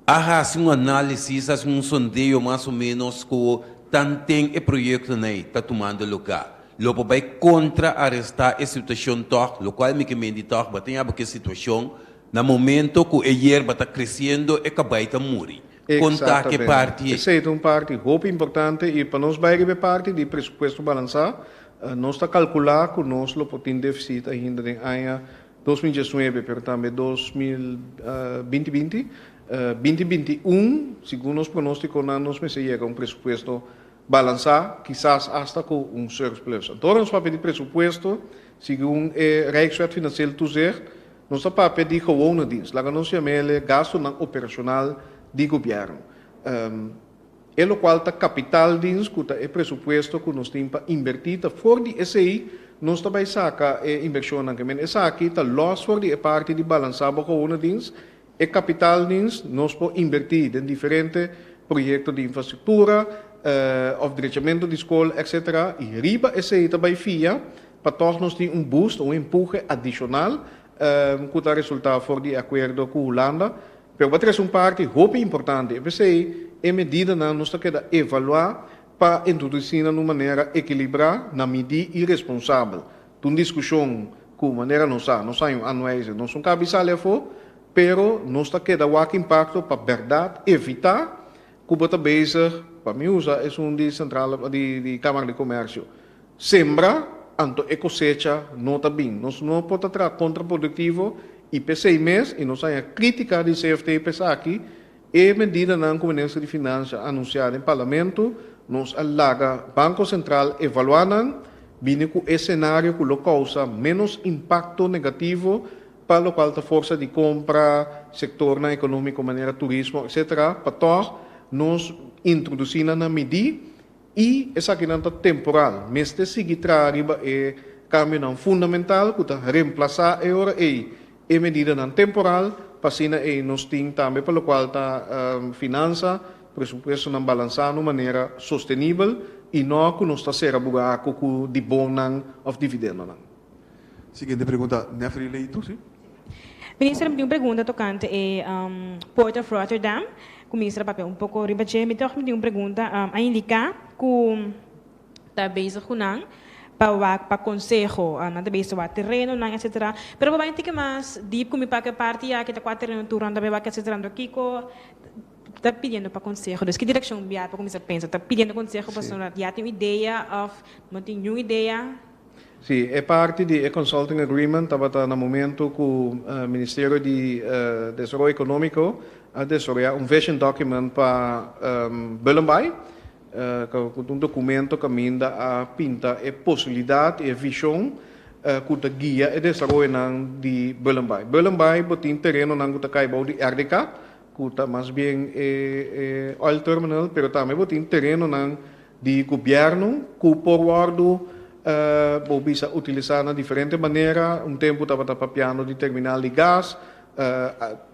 A haci un analisis, haci un sondeo mas o menos cu tanten e proyectonan ey ta tumando lugar. Lo por bay contra aresta e situacion toch, locual mi ke menti toch, bo tin abo ke situacion Na momento ku e yerba ta kresiendo e kabai ta muri. Kon ta ke parti ei? Esei ta un parti hopi importante i pa nos bai riba e parti di presupuesto balansá, nos ta kalkulá ku nos lo por tin defisit ainda den aña 2019 pero tambe 2020 binti, 2021, segun nos pronóstikonan nos mester yega un presupuesto balansá, kisas asta ku un surplus. Anto ora nos papia di presupuesto, segun e Rijkswet Financieel Toezicht, Nos ta papia di gewone dienst, laga nos yam'el gastunan operashonal di gobièrnu. E lokual ta kapitaaldienst ku ta e presupuesto ku nos tin pa inbertí, ta for di esei nos ta bai saka e inbershonnan. Ke men esaki ta lòs for di e parti di balansá bo gewone dienst. E kapitaaldienst nos por inbertí den diferente proyekto di infrastruktura òf drechamentu di skol etcetera i riba esei ta bai fia Pa tòg nos tin un boost, un empuhe adishonal ku ta resultá for di e akuerdo ku Hulanda. Pero bo a trese un parti hopi importante, e p'esei e medidanan nos ta keda evaluá pa introdusí nan un manera ekilibrá, na midí i responsabel. Ta un diskushon ku manera nos sa, nos haña un aanwijzing, nos no kabi sali afó, pero nos ta keda wak impakto pa bèrdat evitá ku bo ta bezig, pa mi usa esun di sentrale di Kámara di Komèrsio, Sembra, anto e kosecha no ta bin. Nos no por ta traha kontraproduktivo i p'esei mes, i nos haña krítika di CFT p'esaki, e medidanan ku Minister di Finansia a anunsiá den Parlamento, nos a laga Banko Sentral evaluá nan, bini ku e senario ku lo kousa ménos impakto negativo pa lokual ta forsa di kompra, sektornan ekonómiko manera turismo, etcetera, pa tòg nos introdusí nan na midí. I esakinan ta temporal. Mester sigui traha riba e kambionan fundamental ku ta remplasá e ora ei e medidanan temporal pa asina ei nos tin tambe pa lokual ta finansa, presupuestonan balansá na un manera sostenibel i no ku nos ta sera buraku ku di bonnan òf dividendonan. Siguiente pregunta, Nefri Leito, si. Minister, mi tin un pregunta tokante e Port of Rotterdam. Ku minister a papia un poko riba dje. Mi tòg mi tin un pregunta. A indiká ku ta bezig ku nan pa wak pa konseho. Nan ta bezig wak terenonan etsetera. Pero bo bai un tiki mas dip ku mi pa ku e parti aki ta kua tereno tur nan ta bai wak etsetera. Anto kiko ta pidiendo pa konseho? Dus ki direkshon bia pa kuminsá pensa? Ta pidiendo konseho pasobra ya tin un idea òf no tin niun idea? Sí, e parti di e consulting agreement tabata na momento ku Ministerio di Desaroyo Ekonómiko a desaroyá un vision document pa Bullenbaai, ku ta un dokumento kaminda a pinta e posibilidat i e vishon ku ta guia e desaroyonan di Bullenbaai. Bullenbaai bo tin terenonan ku ta kai bou di RDK, ku ta mas bien e oil terminal, pero tambe bo tin terenonan di gobièrnu ku por wòrdu bo bisa utilisá na diferente manera. Un tempu tabata papiando di terminal di gas,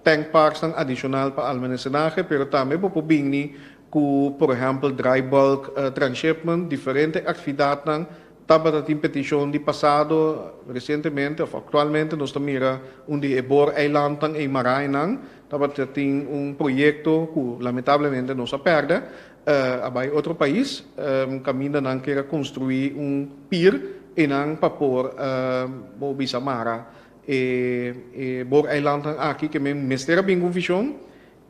tank parksnan adishonal pa almacenahe, pero tambe bo por bini ku por ehèmpel dry bulk transshipment, diferente aktividatnan tabata tin petishon di pasado. Resientemente òf aktualmente nos ta mira un di e booreilandnan ei Marainan tabata tin un proyekto ku lamentablemente nos a pèrdè, a bai otro pais kaminda nan kier a konstruí un pir einan pa por bo bisa mara e booreilandnan aki ke men mester a bin ku un vishon.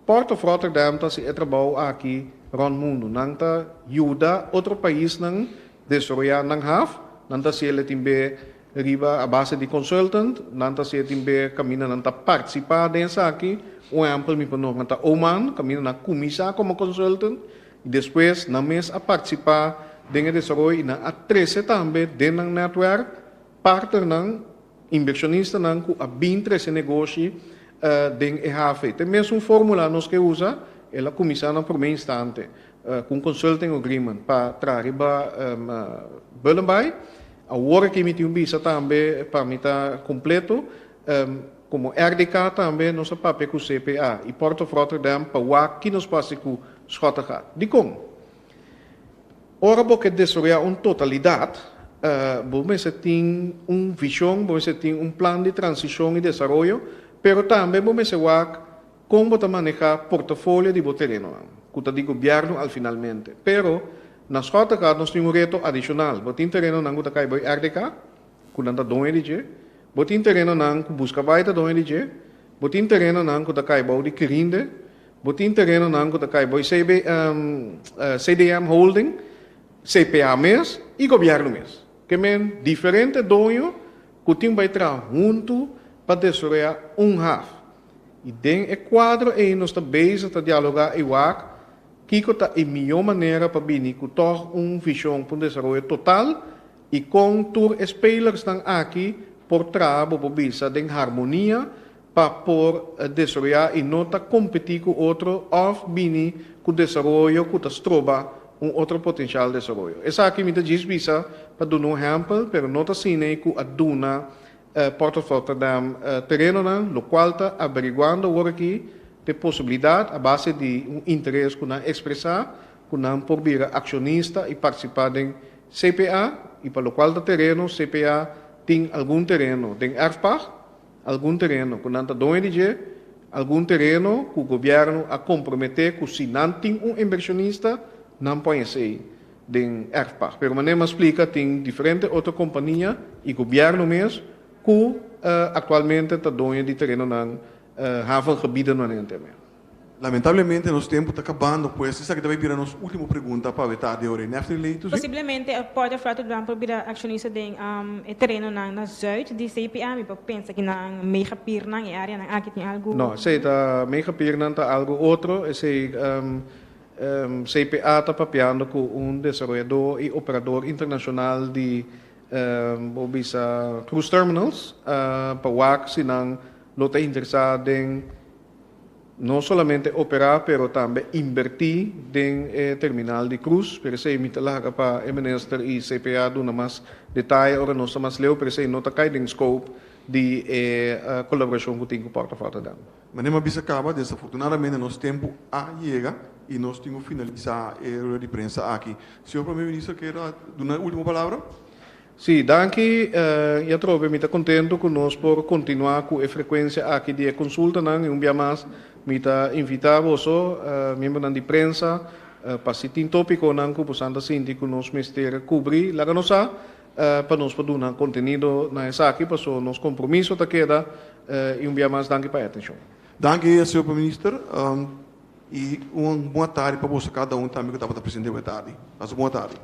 Port of Rotterdam ta hasi e trabou aki rònt mundu. Nan ta yuda otro paisnan desaroyá nan haf, nan ta hasi el tin be Riba a base di consultant, nan ta hacié tin be caminda nan ta participa den esaki. Un ehempel mi por nombra ta Oman, caminda nan a cuminsa como consultant y despues nan mes a participa den e desaroyo y nan a trece tambe den nan netwerk partnernan, inversionistanan cu a bin trece negoshi den e hafe. Ta e mesun formula nos ke usa, el a cuminsa na prome instante cu un consulting agreement pa traha riba Bullenbaai. Awor aki mi tin un bisa tambe pa mi ta completo, como RDK tambe nos a papia cu CPA y Port of Rotterdam pa wak ki nos por haci cu Schottegat. Dicon? Ora bo ke desaroya un totalidad, bo mester tin un vision, bo mester tin un plan di transicion y desaroyo, pero tambe bo mester wak Kon bo ta manehá portafolio di bo terenonan, ku ta di gobièrnu al finalmente? Pero, na Schottegat nos tin un reto adishonal. Bo tin terenonan ku ta kai bai RDK, ku nan ta doño di dje. Bo tin terenonan ku Buskabai ta doño di dje. Bo tin terenonan ku ta kai bou di Kirinde. Bo tin terenonan ku ta kai bou CB, CDM Holding, CPA mes i gobièrnu mes. Ke men diferente doño ku tin bai traha huntu pa desaroyá un haf. I den e kuadro ei nos ta bezig ta dialogá i wak kiko ta e mihó manera pa bini ku tòg un vishon pa un desaroyo total i kon tur e spelersnan aki por traha bo por bisa den harmonia pa por desaroyá i no ta kompetí ku otro òf bini ku desaroyo ku ta stroba un otro potenshal desaroyo. Esaki mi ta djis bisa pa duna un ehèmpel pero no ta asina ei ku a duna Port of Rotterdam terenonan, locual ta averiguando awor aki t'e posibilidad a base di un interes cu nan expresa cu nan por bira accionista y participa den CPA y pa locual ta tereno, CPA tin algun tereno den erfpacht, algun tereno cu nan ta doño di dje, algun tereno cu gobierno a compromete cu si nan tin un inversionista nan pon esey. Den erfpacht. Pero manera mi a splika tin diferente otro kompania i gobièrnu mes ku aktualmente ta doño di terenonan havengebieden manera nan ta yama. Lamentablemente nos tempu ta kabando, pues esaki ta bai bira nos último pregunta pa awe tardi ora. Nefty Leito, si? Posiblemente e Port of Rotterdam por bira akshonista den e terenonan na zuid di CPA. Mi por pensa ki nan megapiernan, e áreanan aki tin algu. No, esei ta megapiernan ta algu otro. Esei CPA ta papiando ku un desaroyadó i operador internashonal di bo bisa cruise terminals pa wak si nan lo ta interesá den no solamente operá pero tambe inbertí den e terminal di cruise. Pero esei mi ta laga pa e minister i CPA duna mas detaye ora nos ta mas leu, pero esei no ta kai den scope di e kolaborashon ku tin ku Port of Rotterdam. Manera mi a bisa caba, desafortunadamente nos tempo a yega y nos tin cu finalisa e rueda di prensa aki. Señor Prome Minister kier a duna e ultimo palabra? Sí, danki i atrobe mi ta kontentu ku nos por kontinuá ku e frekuensia aki di e konsultanan i un bia mas mi ta invitá boso, miembronan di prensa, pa si tin tópikonan ku bosan ta sinti ku nos mester kubri, laga nos sa pa nos por duna kontenido na esaki, paso nos kompromiso ta keda i un bia mas danki pa e atenshon. Danki, señor Prome Minister, i un bon tardi pa boso kada un tambe ku tabata presente awe tardi. Pasa bon tardi.